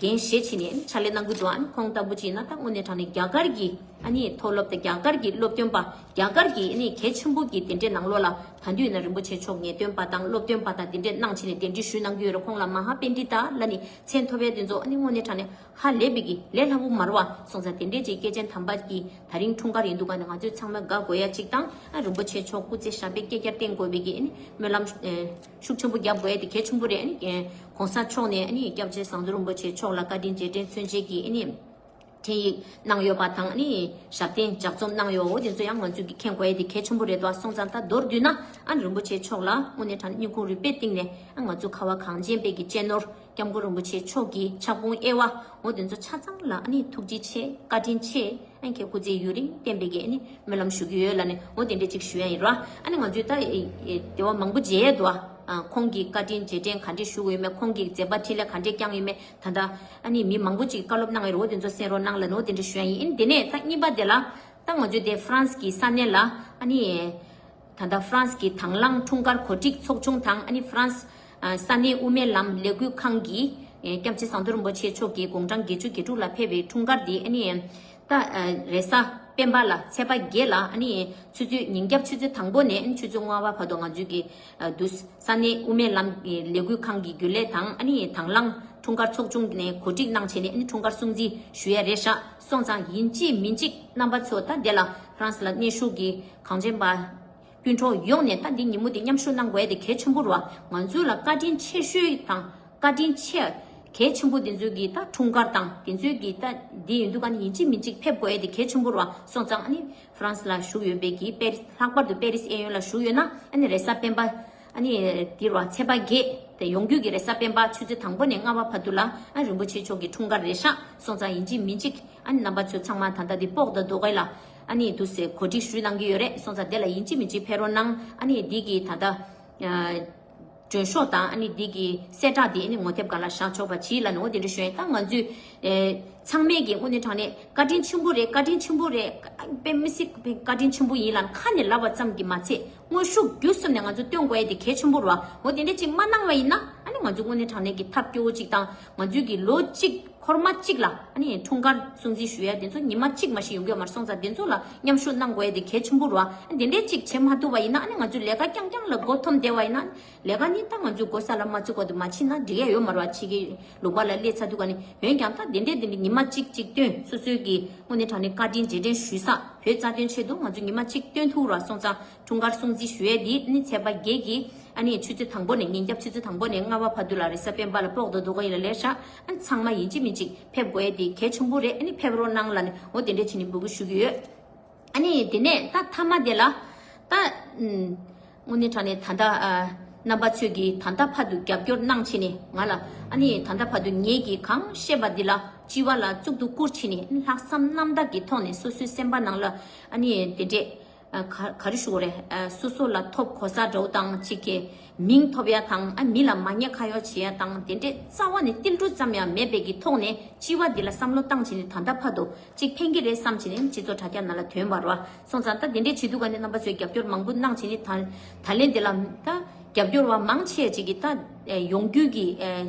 འགན་བཞེས་བྱས་ནས་ཨ་ནི་ཕྱག་ལས་གནང་གི་འདུག་ཨ་ནི་ཁོང་ལྟ་བུ་ཅིག་ཡིན་ན་ད་དངོས་གནས་དྲང་གནས་རྒྱ་གར་གྱི་ཨ་ནི་མཐོ་སློབ་དང་། རྒྱ་གར་གྱི་སློབ་སྟོན་པ། རྒྱ་གར་གྱི་ཨ་ནི་གལ་ཆེན་པོ་གི་དེ་འདྲའི་ནང་ལོགས་ལ་ད་དུང་ཡིན་ན་རིན་པོ་ཆེ་མཆོག་ངེས་སྟོན་པ་དང་སློབ་སྟོན་པ་དང་དེ་འདྲས་གནང་བྱས་ནས་གདན་འདྲེན་ཞུས་གནང་གི་ཡོད་རེད། ཁོང་ལ་མ་ཧཱ་པཎྜི་ཏ་ལབ་ནས་མཚན་ཐོབ་ཡ་དེ་ཚོ་ཨ་ནི་དངོས་གནས་དྲང་གནས་ཧ་ལས་པའི་གི་ལས་སླ་པོ་མ་རེད་བ། སོང་ཙང་དེ་འདྲས་ཅིག་སྐྱེས་ཆེན་དམ་པ་གི་ད་རིང་འཁྲུངས་སྐར་ཡིན་འདུག་ག་ནི་ང་ཚོས་ཚང་མ་དགའ་དགོས་ཡ་ཅིག་དང་། ཨ་རིན་པོ་ཆེ་མཆོག་སྐུ་ཚེ་ཞབས་པད་བསྐལ་བརྒྱར་བརྟན་དགོས་པའི་གི་ཨ་ནི་སྨོན་ལམ་ཨེ་ཤུགས་ཆེན་པོ་རྒྱབ་དགོས་ཡ་དེ་གལ་ཆེན་པོ་རེད། ཨ་ནི་ཨེ་གོང་ས་མཆོག་ནས་ཨ་ནི་སྐྱབས་རྗེ་ཟམ་གདོང་རིན་པོ་ཆེ་མཆོག་ལ་བཀའ་དྲིན་རྗེས་དྲན་མཚོན་བྱེད་ཀྱི་ཨ་ནི་འཕྲིན་ཡིག་གནང་ཡོད་པ་དང་། ཨ་ནི་ཞབས་བརྟན་ལྗགས་རྩོམ་གནང་ཡོད། འོ་དེ་ཚོ་ཡང་ང་ཚོས་ཀྱིས་མཁྱེན་དགོས་ཡ་དེ་གལ་ཆེན་པོ་རེད་དོ། སོང་ཙང་ད་མདོར་བསྡུས་ན་ཨ་ནི་རིན་པོ་ཆེ་མཆོག་ལ་དངོས་གནས་དྲང་གནས་སྙིང་ཁུང་རུས་པའི་གཏིང་ནས་ཨ་ང་ཚོ་ཁ་བ་གངས་ཅན་པའི་གི་གཅེས་ནོར་སྐྱབས་མགོན་རིན་པོ་ཆེ་མཆོག་གི་ཕྱག་དཔུང་དབྱེ་བ། འོ་དེ་ཚོ་ཆ་ཚང་ལ་ཨ་ནི་ཐུགས་རྗེ་ཆེ། བཀའ་དྲིན་ཆེ། ཨ་ནི་ཁྱེད་སྐུ་ཚེ་ཡུན་རིང་བརྟན་པའི་གི་ཨ་ནི་སྨོན་ལམ་ཞུ་གི་ཡོད་ལབ་ནས། འོ་དེ་འདྲས་ཅིག་ཞུ་ཡ་ཡིན་ར། ཨ་ནི་ང་ཚོས་ད་ཨེ་ཨེ་དེ་བ་མང་པོ་མཇལ་ཡས་འདུག་ཨ། ཁོང་གི་བཀའ་དྲིན་རྗེས་དྲན་ག་འདྲས་ཞུ་དགོས་ཡོད་མེད། ཁོང་གི་མཛད་པ་འཕྲིན་ལས་ག་འདྲས་བསྐྱངས་ཡོད་མེད། ད་ལྟ་ཨ་ནི་མི་མང་པོ་ཅིག་བཀའ་སློབ་གནང་ཡོད་རེད། འོ་དེ་ཚོ་གསན་རོགས་གནང་ལབ་ནས། འོ་དེ་འདྲས་ཞུ་ཡ་ཡིན། ཨ་ནི་དེ་ནས་ད་གཉིས་པ་དེ་ལ་ད་ང་ཚོས་དེ་ཧྥ་རན་སི་གི་ས་གནས་ལ་ཨ་ནི་ད་ལྟ་ཧྥ་རན་སི་གི་དང་བླངས་འཁྲུངས་སྐར་གོ་སྒྲིག་ཚོགས་ཆུང་དང་། ཨ་ནི་ཧྥ་རན་སི་ཨ་ས་གནས་དབུ་མའི་ལམ་ལས་འགུལ་ཁང་གིས་ཨེ་སྐྱབས་རྗེ་ཟམ་གདོང་རིན་པོ་ཆེ་མཆོག་གི་དགུང་གྲངས་བརྒྱད་ཅུ་གྱ་དྲུག་ལ་ཕེབས་པའི་འཁྲུངས་སྐར་འདི་ཨ་ནི་ད་ཨ་རེས་གཟའ་སྤེན་པ་ལ་ཚེས་པ་བརྒྱད་ལ་ཨ་ནི་ཆུ་ཚོད་ཉིན་རྒྱབ་ཆུ་ཚོད་དང་པོ་ནས་ཨ་ནི་ཆུ་ཚོད་ལྔ་པ་བར་དུ་ང་ཚོས་ཀྱི་ཨ་དུས་ས་གནས་དབུ་མའི་ལམ་གྱི་ལས་འགུལ་ཁང་གི་རྒྱུན་ལས་དང་། ཨ་ནི་དང་བླངས་འཁྲུངས་སྐར་ཚོགས་ཆུང་ནས་གོ་སྒྲིག་གནང་བྱས་ནས་ཨ་ནི་འཁྲུངས་སྐར་སྲུང་བརྩི་ཞུ་ཡ་རེད་ཤག་སོང་ཙང་ཡིན་གཅིག་མིན་གཅིག་རྣམ་པ་ཚོ་ད་དེ་ལ་ཧྥ་རན་སི་ལ་གནས་བཞུགས་ཀྱི་གངས་ཅན་པ་སྤུན་གྲོགས་ཡོངས་ནས་ད་འདི་ཉིན་མོ་འདི་མཉམ་ཞུགས་གནང་དགོས་ཡ་དེ་གལ་ཆེན་པོ་རེད་བ། ང་ཚོ་ལ་བཀའ་དྲིན་ཆེ་ཤོས་དང་བཀའ་དྲིན་ཆེ་གལ་ཆེན་པོ་དེ་ཚོའི་གི་ད་འཁྲུངས་སྐར་དང་དེ་ཚོའི་གི་ད་འདི་ཡིན་དུས་ག་ནི་ཡིན་གཅིག་མིན་གཅིག་ཕེབས་དགོས་ཡ་དེ་གལ་ཆེན་པོ་རེད་བ། སོང་ཙང་ཨ་ནི་ཧྥ་རན་སི་ལ་བཞུགས་ཡོད་པའི་གི་པེ་རི་ལྷག་པར་དུ་པེ་རི་སི་གཡས་གཡོན་ལ་བཞུགས་ཡོད་ན། ཨ་ནི་རེས་གཟའ་སྤེན་པ་ཨ་ནི་འདི་རེད་བ། ཚེས་པ་བརྒྱད་དེ་ཡོང་རྒྱུ་གི་རེས་གཟའ་སྤེན་པ་ཆུ་ཚོད་དང་པོ་ནས་ལྔ་པ་བར་དུ་ལ་ཨ་རིན་པོ་ཆེ་མཆོག་གི་འཁྲུངས་སྐར་རེད་ཤག་སོང་ཙང་ཡིན་གཅིག་མིན་གཅིག་ཨ་ནི་རྣམ་པ་ཚོ་ཚང་མ་ད་ལྟ་འདི་སྤོག་དང་རྡོ་སྐས་ལ་ཨ་ནི་དུས་ཚོད་གོ་སྒྲིག་ཞུས་གནང་གི་ཡོད་རེད། སོང་ཙང་དེ་ལ་ཡིན་གཅིག་མིན་གཅིག་ཕེབས་རོགས་གནང་། ཨ་ནི་འདི་གི་ད་ལྟ་ཨ་མགྲོན་ཤོག་དང་ཨ་ནི་འདི་གི་གསལ་བསྒྲགས་འདི་ཨ་ནི་ངོ་དེབ་སྒང་ལ་བཞག་ཆོག་པ་གྱིས་ལབ་ནས། འོ་དེ་འདྲ་ཞུ་ཡིན། ད་ང་ཚོས་ཨེ་ཚང་མས་ཀྱི་དངོས་གནས་དྲང་གནས་བཀའ་དྲིན་ཆེན་པོ་རེད། བཀའ་དྲིན་ཆེན་པོ་རེད། དཔེ་མི་སྲིད་བཀའ་དྲིན་ཆེན་པོ་ཡིན་ལབ་ཁ་ནས་ལབ་པ་ཙམ་གྱིས་མ་ཚད་དངོས་ཤུགས་བརྒྱུད་གསུམ་ནས་ང་ཚོ་སྟོན་དགོས་ཡ་དེ་གལ་ཆེན་པོ་རེད་བ། འོ་དེ་འདྲ་ཅིག་མ་གནང་བ་ཡིན་ན་ཨ་ནི་ང་ཚོ་དངོས་གནས་དྲང་གནས་ཀྱི་ཐབས་སྐྱོ་བོ་ཅིག་དང་། ང་ཚོས་ཀྱི་ལོ་གཅིག་འཁོར་མ་གཅིག་ལ་ཨ་ནི་འཁྲུངས་སྐར་སྲུང་བརྩི་ཞུ་ཡ་དེ་ཚོ་ཉི་མ་གཅིག་མ་ཞིག་ཡོང་གི་ཡོད་མ་རེད། སོང་ཙང་དེ་ཚོ་ལ་མཉམ་ཞུགས་གནང་དགོས་ཡ་དེ་གལ་ཆེན་པོ་རེད་བ། དེ་འདྲས་ཅིག་བྱེད་མ་ཐུབ་པ་ཡིན་ན་ཨ་ནི་ང་ཚོས་ལས་ཀ་རྐྱང་རྐྱང་ལ་མགོ་འཐོམས་བསྡད་པ་ཡིན་ན། ལས་ཀ་ནི་ད་ང་ཚོས་མགོ་ས་ལ་མ་ཚུགས་གོང་དུ་མ་ཕྱིན་ན་འགྲིག་ཡ་ཡོད་མ་རེད་བ། ཕྱི་རྒྱལ་ལུང་པ་ལ་སླེབས་ཚར་དུས་ག་ནི། འོན་ཀྱང་ད་དེ་འདྲས་དེ་འདྲས་ཉི་མ་གཅིག་གཅིག་སྟོན། སོ་སོའི་གི་དངོས་གནས་དྲང་གནས་བཀའ་དྲིན་རྗེས་དྲན་ཞུ་ས། བོད་རྩ་དོན་ཆེད་དུ་ང་ཚོས་ཉི་མ་གཅིག་སྟོན་ཐུབ་ར། སོང་ཙང་འཁྲུངས་སྐར་སྲུང་བརྩི་ཞུ་ཡས་འདི་ནི་ཚེས་པ་བརྒྱད་ཀྱི་ཨ་ནི་ཆུ་ཚོད་དང་པོ་ནས་ཉིན་རྒྱབ་ཆུ་ཚོད་དང་པོ་ནས་ལྔ་པ་བར་དུ་ལ་རེས་གཟའ་སྤེན་པ་ལ་སྤོག་དང་རྡོ་སྐས་ལ་སླེབས་ཤག་ཨ་ནི་ཚང་མ་ཡིན་གཅིག་མིན་གཅིག་ཕེབས་དགོས་ཡས་འདི་གལ་ཆེན་པོ་རེད། ཨ་ནི་ཕེབས་རོགས་གནང་ལབ་ནས། འོ་དེ་འདྲས་བྱས་ནས་འབོད་སྐུལ་ཞུ་གི་ཡོད། ཨ་ནི་དེ་ནས་ད་མཐའ་མ་དེ་ལ་ད་ཨུམ། དངོས་གནས་དྲང་གནས་ད་ལྟ་ཨ་རྣམ་པ་ཚོས་ཀྱིས་ད་ལྟ་བར་དུ་རྒྱབ་སྐྱོར་གནང་བྱས་ནས་ང་ལ། ཨ་ནི་ད་ལྟ་བར་དུ་ངེད་ཀྱིས་གང་བཤད་པ་འདི་ལ་ སྤྱི་བ་ལ་གཙུག་ཏུ་བཀུར་བྱས་ནས་ལྷག་བསམ་རྣམ་དག་གི་ཐོག་ནས་སོ་སོའི་སེམས་པ་ནང་ལ་ཨ་ནི་དེ་འདྲས་ཨ་ག་ག་རེ་ཞུ་དགོས་རེད། ཨ་སོ་སོ་ལ་ཐོབ་གོ་ས་འདྲ་བོ་དང་གཅིག་གི་མིང་ཐོབ་ཡ་དང་ཨ་མི་ལ་མ་ཉེས་ཁ་གཡོག་བྱེད་ཡ་དང་དེ་འདྲས་རྩ་བ་ནས་ཏིལ་འབྲུ་ཙམ་ཡང་མེད་པའི་གི་ཐོག་ནས་སྤྱི་བ་འདི་ལ་བསམ་བློ་བཏང་བྱས་ནས་ད་ལྟ་བར་དུ་གཅིག་ཕན་གྱི་རེད་བསམ་བྱས་ནས་སྤྱི་ཚོགས་དྲ་རྒྱ་ནང་ལ་ཐོན་པ་རེད་བ། སོང་ཙང་ད་དེ་འདྲས་བྱེད་དུས་ག་ནས་རྣམ་པ་ཚོས་རྒྱབ་སྐྱོར་མང་པོ་གནང་བྱས་ནས་ད་ད་ལན་འདི་ལ་ད་རྒྱབ་སྐྱོར་བ་མང་ཆེ་ཅིག་གིས་ད་ཡོང་རྒྱུ་གི་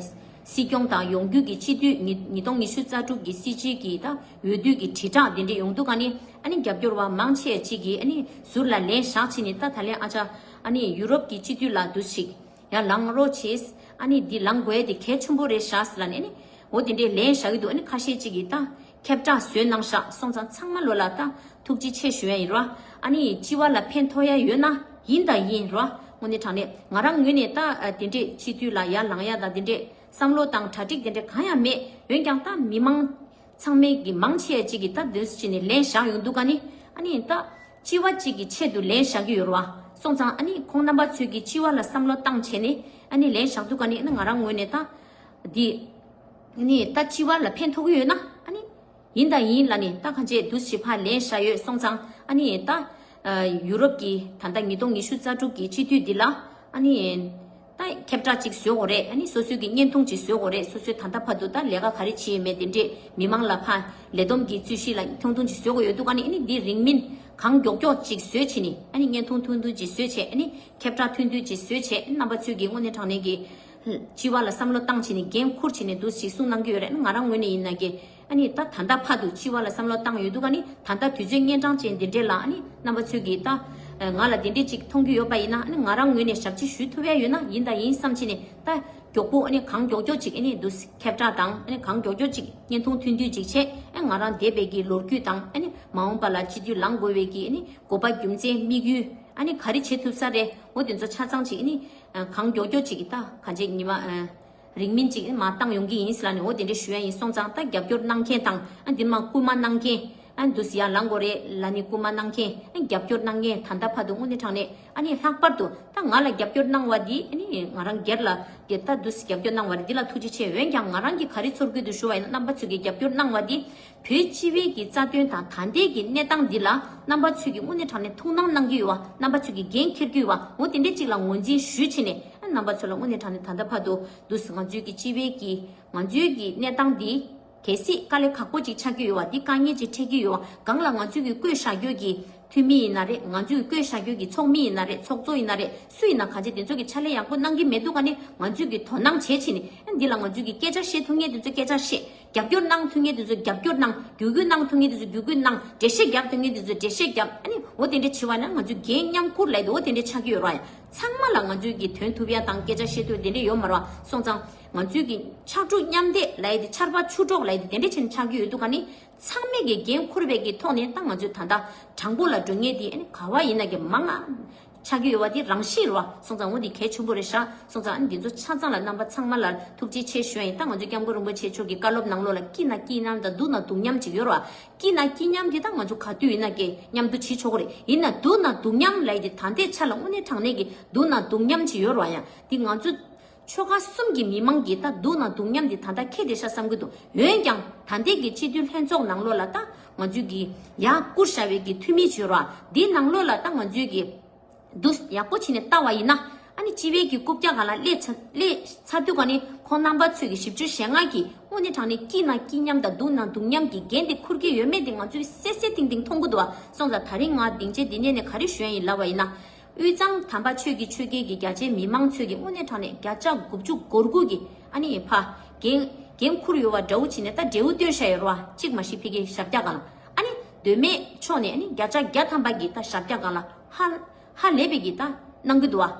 སྲིད་སྐྱོང་དང་ཡོང་རྒྱུ་གི་སྤྱི་འཐུས་ཉིས་ཉིས་སྟོང་ཉི་ཤུ་རྩ་དྲུག་གི་སྲིད་སྤྱི་གི་ད་འོས་བསྡུ་གི་དྲིལ་བསྒྲགས་འདི་འདྲས་ཡོང་དུས་ག་ནི་ཨ་ནི་རྒྱབ་སྐྱོར་བ་མང་ཆེ་ཅིག་གིས་ཨ་ནི་ཟུར་ལ་ལན་བཞག་བྱས་ནས་ད་ད་ལན་ཨ་ཅག་ཨ་ནི་ཡུ་རོབ་ཀྱི་སྤྱི་འཐུས་ལ་འདུག་ཞིག་ཡང་ལངས་རོགས་བྱེད། ཨ་ནི་འདི་ལངས་དགོས་ཡ་དེ་གལ་ཆེན་པོ་རེད་ཤག་ཟེར་ལ་ནི་ཨ་ནི་འོ་དེ་འདྲས་ལན་བཞག་གི་འདུག་ཨ་ནི་ཁ་ཤས་ཅིག་གིས་ད་ཁྱབ་བསྒྲགས་བཟོས་གནང་ཤག་སོང་ཙང་ཚང་མ་ལོ་ལ་ད་ཐུགས་རྗེ་ཆེ་ཞུ་ཡ་ཡིན་རོ། ཨ་ནི་སྤྱི་བ་ལ་ཕན་ཐོགས་ཡ་ཡོད་ན་ཡིན་དང་ཡིན་རོ། དངོས་གནས་དྲང་གནས་ང་རང་ངོས་ནས་ད་ཨ་དེ་འདྲས་སྤྱི་འཐུས་ལ་ཡར་ལངས་ཡ་ད་དེ་འདྲས་བསམ་བློ་དང་གྲ་སྒྲིག་དེ་འདྲས་གང་ཡང་མེད། འོན་ཀྱང་ད་མི་མང་ཚང་མས་ཀྱི་མང་ཆེ་ཅིག་གིས་ད་འདོད་སྲིད་ནས་ལན་བཞག་ཡོང་འདུག་ག་ནི་ཨ་ནི་ད་སྤྱི་བ་གཅིག་གི་ཆེད་དུ་ལན་བཞག་གི་ཡོད་རེད་བ། སོང་ཙང་ཨ་ནི་ཁོང་རྣམ་པ་ཚོས་ཀྱི་སྤྱི་བ་ལ་བསམ་བློ་བཏང་བྱས་ནས་ཨ་ནི་ལན་བཞག་འདུག་ག་ནི་ཨ་ནི་ང་རང་ངོས་ནས་ད་འདི་ཨ་ནི་ད་སྤྱི་བ་ལ་ཕན་ཐོགས་ཀྱི་ཡོད་ན་ཨ་ནི་ཡིན་དང་ཡིན་ལ་ནི་ད་གང་བྱས་འདུག་ཞིག་ཕར་ལན་བཞག་ཡོད། སོང་ཙང་ཨ་ནི་ད་ཡུ་རོབ་ཀྱི་ད་ལྟ་ཉིས་སྟོང་ཉི་ཤུ་རྩ་དྲུག་གི་སྤྱི་འཐུས་འདི་ལ་ཨ་ནི། ད་ཁྱབ་བསྒྲགས་ཅིག་བཟོ་དགོས་རེད། ཨ་ནི་སོ་སོའི་གི་བརྙན་ཐུང་ཅིག་བཟོ་དགོས་རེད། སོ་སོའི་ད་ལྟ་བར་དུ་ད་ལས་ཀ་ག་རེ་བྱས་ཡོད་མེད་དེ་འདྲས་མི་མང་ལ་ཕར་ལས་བསྡོམས་ཀྱི་རྩོད་གཞི་ལ་ཐུང་ཐུང་ཅིག་བཟོ་དགོས་ཡོད་འདུག་ཨ་ནི་ཨ་ནི་འདི་རིང་མིན་གང་མགྱོགས་མགྱོགས་ཅིག་བཟོས་བྱས་ནི་ཨ་ནི་བརྙན་ཐུང་ཐུང་ཐུང་ཅིག་བཟོས་བྱས་ཨ་ནི་ཁྱབ་བསྒྲགས་ཐུང་ཐུང་ཅིག་བཟོས་བྱས་ཨ་ནི་རྣམ་པ་ཚོས་ཀྱི་དངོས་གནས་དྲང་གནས་ཀྱི་སྤྱི་བ་ལ་བསམ་བློ་བཏང་བྱས་ནི་འགན་འཁུར་བྱས་ནི་འདུག་ཅིག་གསུངས་གནང་གི་ཡོད་རེད། ཨ་ནི་ང་རང་ངོས་ནས་ཡིན་ན་གི་ཨ་ནི་ད་ད་ལྟ་བར་དུ་སྤྱི་བ་ལ་བསམ་བློ་བཏང་ཡོད་འདུག་ཨ་ནི་ད་ལྟ་དུས་ཚོད་གཉན་འཕྲང་ཅན་འདི་འདྲས་ལ་ཨ་ནི་རྣམ་པ་ཚོས་ཀྱིས་ད་ང་ལ་དེ་འདྲས་ཅིག་མཐོང་གི་ཡོད་པ་ཡིན་ན་ཨ་ནི་ང་རང་ངོས་ནས་ཞབས་ཕྱི་ཞུ་ཐུབ་ཡ་ཡོད་ན་ཡིན་དང་ཡིན་བསམ་བྱས་ནས་ད་མགྱོགས་པོ་ཨ་ནི་གང་མགྱོགས་མགྱོགས་ཅིག་ཨ་ནི་འདུག་ཁྱབ་བསྒྲགས་དང་ཨ་ནི་གང་མགྱོགས་མགྱོགས་ཅིག་བརྙན་ཐུང་ཐུང་ཐུང་ཅིག་བྱས་ཨ་ང་རང་འདས་པའི་གི་ལོ་རྒྱུས་དང་ཨ་ནི་མ་འོངས་པ་ལ་སྤྱི་འཐུས་ལངས་དགོས་པའི་གི་ཨ་ནི་དགོས་པ་རྒྱུ་མཚན་དམིགས་ཡུལ་ཨ་ནི་ག་རེ་བྱེད་ཐུབ་ས་རེད། འོ་དེ་ཚོ་ཆ་ཚང་ཅིག་ཨ་ནི་གང་མགྱོགས་མགྱོགས་ཅིག་ད་གང་བྱེད་ཉི་མ་ཨ། རིང་མིན་ཅིག་མ་བཏང་ཡོང་གི་ཡིན་ཟེར་ལ་ནི་འོ་དེ་འདྲ་ཞུ་ཡ་ཡིན། སོང་ཙང་ད་རྒྱབ་སྐྱོར་གནང་མཁན་དང་ཨ་འདི་མ་སྐུལ་མ་གནང་མཁན་ཨ་འདུག་སེ་ཡར་ལངས་དགོས་རེད་ལ་ནི་སྐུལ་མ་གནང་མཁན་ཨ་རྒྱབ་སྐྱོར་གནང་མཁན་ད་ལྟ་བར་དུ་དངོས་གནས་དྲང་གནས་ཨ་ནི་ལྷག་པར་དུ་ད་ང་ལ་རྒྱབ་སྐྱོར་གནང་བ་འདི་ཨ་ནི་ང་རང་སྒེར་ལ་གི་ད་འདུག་སེ་རྒྱབ་སྐྱོར་གནང་བ་རེད། འདི་ལ་ཐུགས་རྗེ་ཆེ། འོན་ཀྱང་ང་རང་གིས་ག་རེ་ཚོར་གི་འདུག་ཞུ་བ་ཡིན་ན་རྣམ་པ་ཚོས་ཀྱི་རྒྱབ་སྐྱོར་གནང་བ་འདི་བོད་སྤྱི་པའི་གི་རྩ་དོན་དང་ད་ལྟའི་གི་གནས་སྟངས་འདི་ལ་རྣམ་པ་ཚོས་ཀྱི་དངོས་གནས་དྲང་གནས་ཐུགས་སྣང་གནང་གི་ཡོད་བ། རྣམ་པ་ཚོས་ཀྱི་འགན་འཁྱེར་གྱི་ཡོད་བ། འོ་དེ་འདྲ་ཅིག་ལ་ངོས་འཛིན་ཞུས་བྱས་ནས་ཨ་རྣམ་པ་ཚོ་ལ་དངོས་གནས་དྲང་གནས་ད་ལྟ་བར་དུ་འདུག་སེ་ང་ཚོའི་གི་སྤྱི་པའི་གི་ང་ཚོའི་གི་གནས་སྟངས་འདི་གལ་སྲིད་དཀའ་ལས་ཁག་པོ་ཅིག་ཆགས་ཀྱི་ཡོད་བ། འདི་དཀའ་ངལ་ཅིག་འཕྲད་ཀྱི་ཡོད་བ། སྒང་ལ་ང་ཚོའི་གི་བསྐོས་བཞག་རྒྱུ་གི་འཐུས་མི་ཡིན་ན་རེད། ང་ཚོའི་གི་བསྐོས་བཞག་རྒྱུ་གི་ཚོགས་མི་ཡིན་ན་རེད། ཚོགས་གཙོ་ཡིན་ན་རེད། སུ་ཡིན་ན་ག་ཚད་དེ་ཚོ་གི་ཕྱག་ལས་ཡག་པོ་གནང་གི་མེད་འདུག་ག་ནི་ང་ཚོའི་གི་དོ་སྣང་བྱེད་བྱས་ནས་ཨ་འདི་ལ་ང་ཚོའི་གི་སྐད་ཆ་བཤད་ཐུབ་མཁན་དེ་ཚོ་སྐད་ཆ་བཤད། རྒྱབ་སྐྱོར་གནང་ཐུབ་མཁན་དེ་ཚོ་རྒྱབ་སྐྱོར་གནང་། བརྒྱུད་སྐུལ་གནང་ཐུབ་མཁན་དེ་ཚོ་བརྒྱུད་སྐུལ་གནང་། འགྲེལ་བཤད་རྒྱག་ཐུབ་མཁན་དེ་ཚོ་འགྲེལ་བཤད་རྒྱབ། ཨ་ནི་འོ་དེ་འདྲ་བྱེད་པ་ན་ང་ཚོའི་འགན་མཉམ་ཁུར་ལབ་དེ་འོ་དེ་འདྲ་ཆགས་ཀྱི་ཡོད་ར། ཡང་ཚང་མ་ལ་ང་ཚོའི་གི་དོན་ཐུབ་ཡ་དང་སྐད་ཆ་བཤད་ཐུབ་དེ་འདྲ་ཡོད་མ་ར། སོང་ཙང་ང་ཚོའི་གི་ཕྱར་གྲུ་མཉམ་འདེགས་ལབ་ཡ་དེ་ཆར་པ་ཆུ་གྲོགས་ལབ་ཡ་དེ་དེ་འདྲ་བྱས་ནས་ཆགས་ཀྱི་ཡོད་འདུག་ག་ནི་ཚང་མས་གི་འགན་ཁུར་བའི་གི་ཐོག་ནས་ད་ང་ཚོས་ད་ལྟ་དྲང་པོ་ལ་འགྲོ་མཁན་དེ་ཨ་ནི་ག་བ་ཡིན་ན་གི་མང་ང་ཆགས་ཀྱི་ཡོད་པ་དེ་རང་བཞིན་རེད་བ། སོང་ཙང་འོ་འདི་གལ་ཆེན་པོ་རེད་ཤག་སོང་ཙང་ཨ་ནི་འདི་ཚོ་ཆ་ཚང་ལ་རྣམ་པ་ཚང་མ་ལ་ཐུགས་རྗེ་ཆེ་ཞུ་ཡ་ཡིན། ད་ང་ཚོ་སྐྱབས་མགོན་རིན་པོ་ཆེ་མཆོག་གི་བཀའ་སློབ་ནང་ལོགས་ལ་སྐྱིད་ན་སྐྱིད་མཉམ་དང་སྡུག་ན་སྡུག་མཉམ་ཅིག་ཡོད་རེད་བ། སྐྱིད་ན་སྐྱིད་མཉམ་དེ་ད་ང་ཚོ་ག་དུས་ཡིན་ན་གི་མཉམ་དུ་བྱེད་ཆོག་གི་རེད། ཡིན་ན་སྡུག་ན་སྡུག་མཉམ་ལབ་ཡ་དེ་ད་ལྟའི་ཆ་ལ་དངོས་གནས་དྲང་གནས་ཀྱི་སྡུག་ན་སྡུག་མཉམ་ཅིག་ཡོད་རེད་བ། ཡང་དེ་ང་ཚོ་ཆོལ་ཁ་གསུམ་གྱི་མི་མང་གིས་ད་སྡུག་ན་སྡུག་མཉམ་དེ་ད་ལྟ་འཁེལ་བསྡད་ཤག་བསམ་གྱི་འདུག་འོན་ཀྱང་ད་ལྟའི་གི་སྤྱི་འཐུས་ལྷན་ཚོགས་ནང་ལོགས་ལ་ད་ང་ཚོའི་གི་ཡར་བསྐུར་བཞག་པའི་གི་འཐུས་མི་བྱོས་ར། འདིའི་ནང་ལོགས་ལ་ད་ང་ཚོའི་གི་འདུག་ཡག་པོ་བྱས་ནས་ལྟ་བ་ཡིན་ན་ཨ་ནི་སྤྱི་པའི་གི་རྐུབ་བཀྱག་སྒང་ལ་སླེབས་ཚར་སླེབས་ཚར་དུས་ག་ནི་ཁོང་རྣམ་པ་ཚོས་གི་བཞི་བཅུ་ཞེ་ལྔ་གི་དངོས་གནས་དྲང་གནས་སྐྱིད་ན་སྐྱིད་མཉམ་དང་སྡུག་ན་སྡུག་མཉམ་གྱི་འགན་དེ་འཁུར་གྱི་ཡོད་མེད་དེ་ང་ཚོས་གསལ་གསལ་ཐིང་ཐིང་མཐོང་གི་འདུག་བ། སོང་ཙང་ད་རིང་ང་སྡིངས་ཆའི་འདི་ནས་ནས་ག་རེ་ཞུ་ཡ་ཡིན་ལབ་པ་ཡིན་ན། དབུས་གཙང་དམ་པ་ཆོས་ཀྱི་ཆོལ་ཁའི་གི་རྒྱ་ཆེའི་མི་མང་ཚོས་ཀྱི་དངོས་གནས་དྲང་གནས་བརྒྱ་ཆ་དགུ་བཅུ་གོ་དགུ་གི་ཨ་ནི་ཕ་འགན་འགན་འཁུར་ཡོད་པ་འདྲ་བོ་བྱས་ནས་ད་འབྲས་བུ་སྟོན་བཞག་ཡོད་རེད་བ། གཅིག་མ་གཞི་ཕ་གིའི་ཞབས་བཀྱག་སྒང་ལ་ཨ་ནི་མདོ་སྨད་ཕྱོགས་ནས་ཨ་ནི་བརྒྱ་ཆ་བརྒྱ་ཐམ་པ་གི་ད་ཞབས་བཀྱག་སྒང་ལ་ཧ་ཧ་ལས་པའི་གི་ད་གནང་གི་འདུག་བ།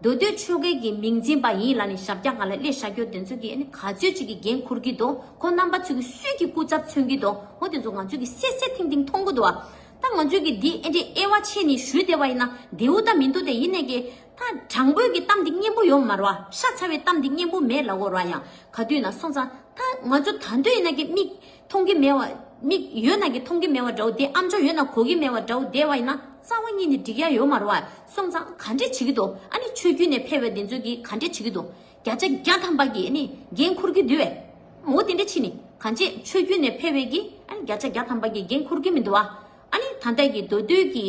ད་མདོ་སྟོད་ཆོལ་ཁའི་གི་མིང་འཛིན་པ་ཡིན་ལབ་ནས་ཞབས་བཀྱག་སྒང་ལ་སླེབས་བཞག་རྒྱུ་དེ་ཚོ་གི་ཨ་ནི་ག་ཚོད་ཅིག་གི་འགན་འཁུར་གྱི་འདུག་ཁོང་རྣམ་པ་ཚོ་གི་སུས་ཀྱི་སྐུ་ཚབ་མཚོན་གྱི་འདུག་འོ་དེ་ཚོ་ང་ཚོས་གི་གསལ་གསལ་ཐིང་ཐིང་མཐོང་གི་འདུག་བ། ད་ང་ཚོས་ཀྱི་འདི་ཨེ་འདྲའི་དབྱེ་བ་ཕྱེ་ནས་ཞུས་བསྡད་པ་ཡིན་ན་བདེ་བོ་ད་མི་འདུག་དེ་ཡིན་ནས་ཀྱི་ད་དྲང་པོའི་གི་གཏམ་འདི་སྙན་པོ་ཡོད་མ་རེད་བ། ཤ་ཚ་བའི་གཏམ་འདི་སྙན་པོ་མེད་ལབ་དགོས་རེད་བ། ཡང་ག་དུས་ན་སོང་ཙང་ད་ང་ཚོ་ད་འདོད་ཡིན་ན་གི་མིག་མཐོང་གི་མེད་བ། མིག་ཡོད་ན་གི་མཐོང་གི་མེད་བ་འདྲ་བོ་དེ་ཨམ་ཅོག་ཡོད་ན་གོ་གི་མེད་བ་འདྲ་བོ་བསྡད་པ་ཡིན་ན་རྩ་བ་ཉིད་ནས་འགྲིག་ཡ་ཡོད་མ་རེད་བ། སོང་ཙང་ག་འདྲས་བྱེད་ཀྱི་འདུག་ཨ་ནི་ཆོས་བརྒྱུད་ནས་ཕེབས་པའི་འདི་ཚོ་གི་ག་འདྲས་བྱེད་ཀྱི་འདུག་བརྒྱ་ཆ་བརྒྱ་ཐམ་པ་གི་ཨ་ནི་འགན་འཁུར་གྱི་འདུག་བས། འོ་དེ་འདྲས་ཕྱིན་ནས་ གང་ཅི་ཆོས་བརྒྱུད་ནས་ཕེབས་པའི་གི་ཨ་ནི་བརྒྱ་ཆ་བརྒྱ་ཐམ་པ་གི་འགན་འཁུར་གི་མི་འདུག་བ། ཨ་ནི་ད་ལྟ་གི་མདོ་སྟོད་ཀྱི་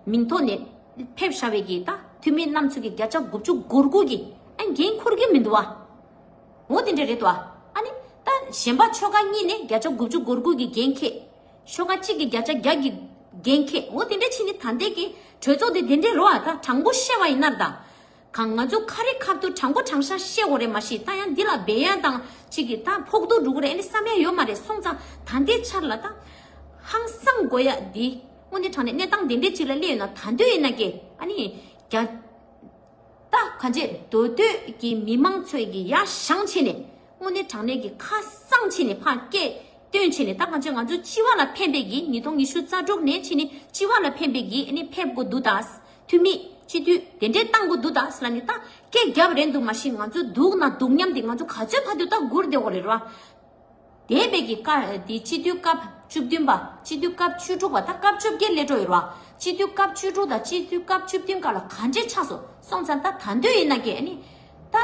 མིང་ཐོག་ནས་ཕེབས་བཞག་པའི་གི་ད་འཐུས་མི་རྣམ་ཚོ་གི་བརྒྱ་ཆ་དགུ་བཅུ་གོ་དགུ་གི་ཨ་འགན་འཁུར་གི་མི་འདུག་བ། འོ་དེ་འདྲ་རེད་དོ། ཨ་ནི་ད་གཞན་པ་ཆོལ་ཁ་གཉིས་ནས་བརྒྱ་ཆ་དགུ་བཅུ་གོ་དགུ་གི་འགན་འཁྱེར། ཆོལ་ཁ་གཅིག་གིས་བརྒྱ་ཆ་བརྒྱ་གི་འགན་འཁྱེར། འོ་དེ་འདྲ་བྱས་ནས་ད་ལྟའི་གི་གྲོས་ཚོགས་དེ་དེ་འདྲ་རེད་བ། ད་དྲང་པོ་བཤད་པ་ཡིན་ན་ད། གང་ང་ཚོ་ཁ་རི་ཁ་ཐུག་དྲང་པོ་དྲང་བཞག་བཤད་དགོས་རེད་མ་གཞི། ད་ཡང་འདི་ལ་འབད་ཡ་དང་གཅིག་གིས་ད་ཕོག་ཐུག་འགྲོ་གི་རེད་ཨ་ནི་བསམ་ཡ་ཡོད་མ་རེད། སོང་ཙང་ད་ལྟའི་ཆར་ལ་ད་ཧང་སང་དགོས་ཡ་འདི་དངོས་གནས་དྲང་གནས་གནས་སྟངས་དེ་འདྲ་གཅིག་ལ་སླེབས་ཡོད་ན་ད་འདོད་ཡིན་ན་ཀྱེ་ཨ་ནི་རྒྱ། ད་གང་ཅི་མདོ་སྟོད་ཀྱི་མི་མང་ཚོས་ཀྱི་ཡ་བཞེངས་བྱས་ནས་དངོས་གནས་དྲང་གནས་ཀྱི་ཁ་གསང་བྱས་ནས་ཕར་སྐད་བཏོན་བྱས་ནས། ད་གང་ཅི་ང་ཚོ་སྤྱི་བ་ལ་ཕན་པའི་གི་ཉིས་སྟོང་ཉི་ཤུ་རྩ་དྲུག་ནས་བྱས་ནས་སྤྱི་བ་ལ་ཕན་པའི་གི་ཨ་ནི་ཕེབས་དགོས་འདུག་ད། འཐུས་མི་སྤྱི་འཐུས་དེ་འདྲས་བཏང་དགོས་འདུག་ད་ཟེར་ལབ་ནས་ད་སྐད་རྒྱབ་རན་འདུག་མ་གཞི། ང་ཚོ་སྡུག་ན་སྡུག་མཉམ་དེ་ང་ཚོ་ག་ཚོད་བར་དུ་ད་སྒུར་བསྡད་དགོས་རེད་ར། འདས་པའི་གི་སྐབས་དེ་སྤྱི་འཐུས་སྐབས་བཅུ་བདུན་པ། སྤྱི་འཐུས་སྐབས་བཅུ་དྲུག་པ། ད་སྐབས་བཅོ་བརྒྱད་སླེབས་འགྲོ་ཡོད་རེད་བ། སྤྱི་འཐུས་སྐབས་བཅུ་དྲུག་དང་སྤྱི་འཐུས་སྐབས་བཅུ་བདུན་སྐབས་ལ་ག་འདྲས་ཆགས་སོང་། སོང་ཙང་ད་ད་འདོད་ཡིན་ན་ཀྱེ་ཨ་ནི་ད་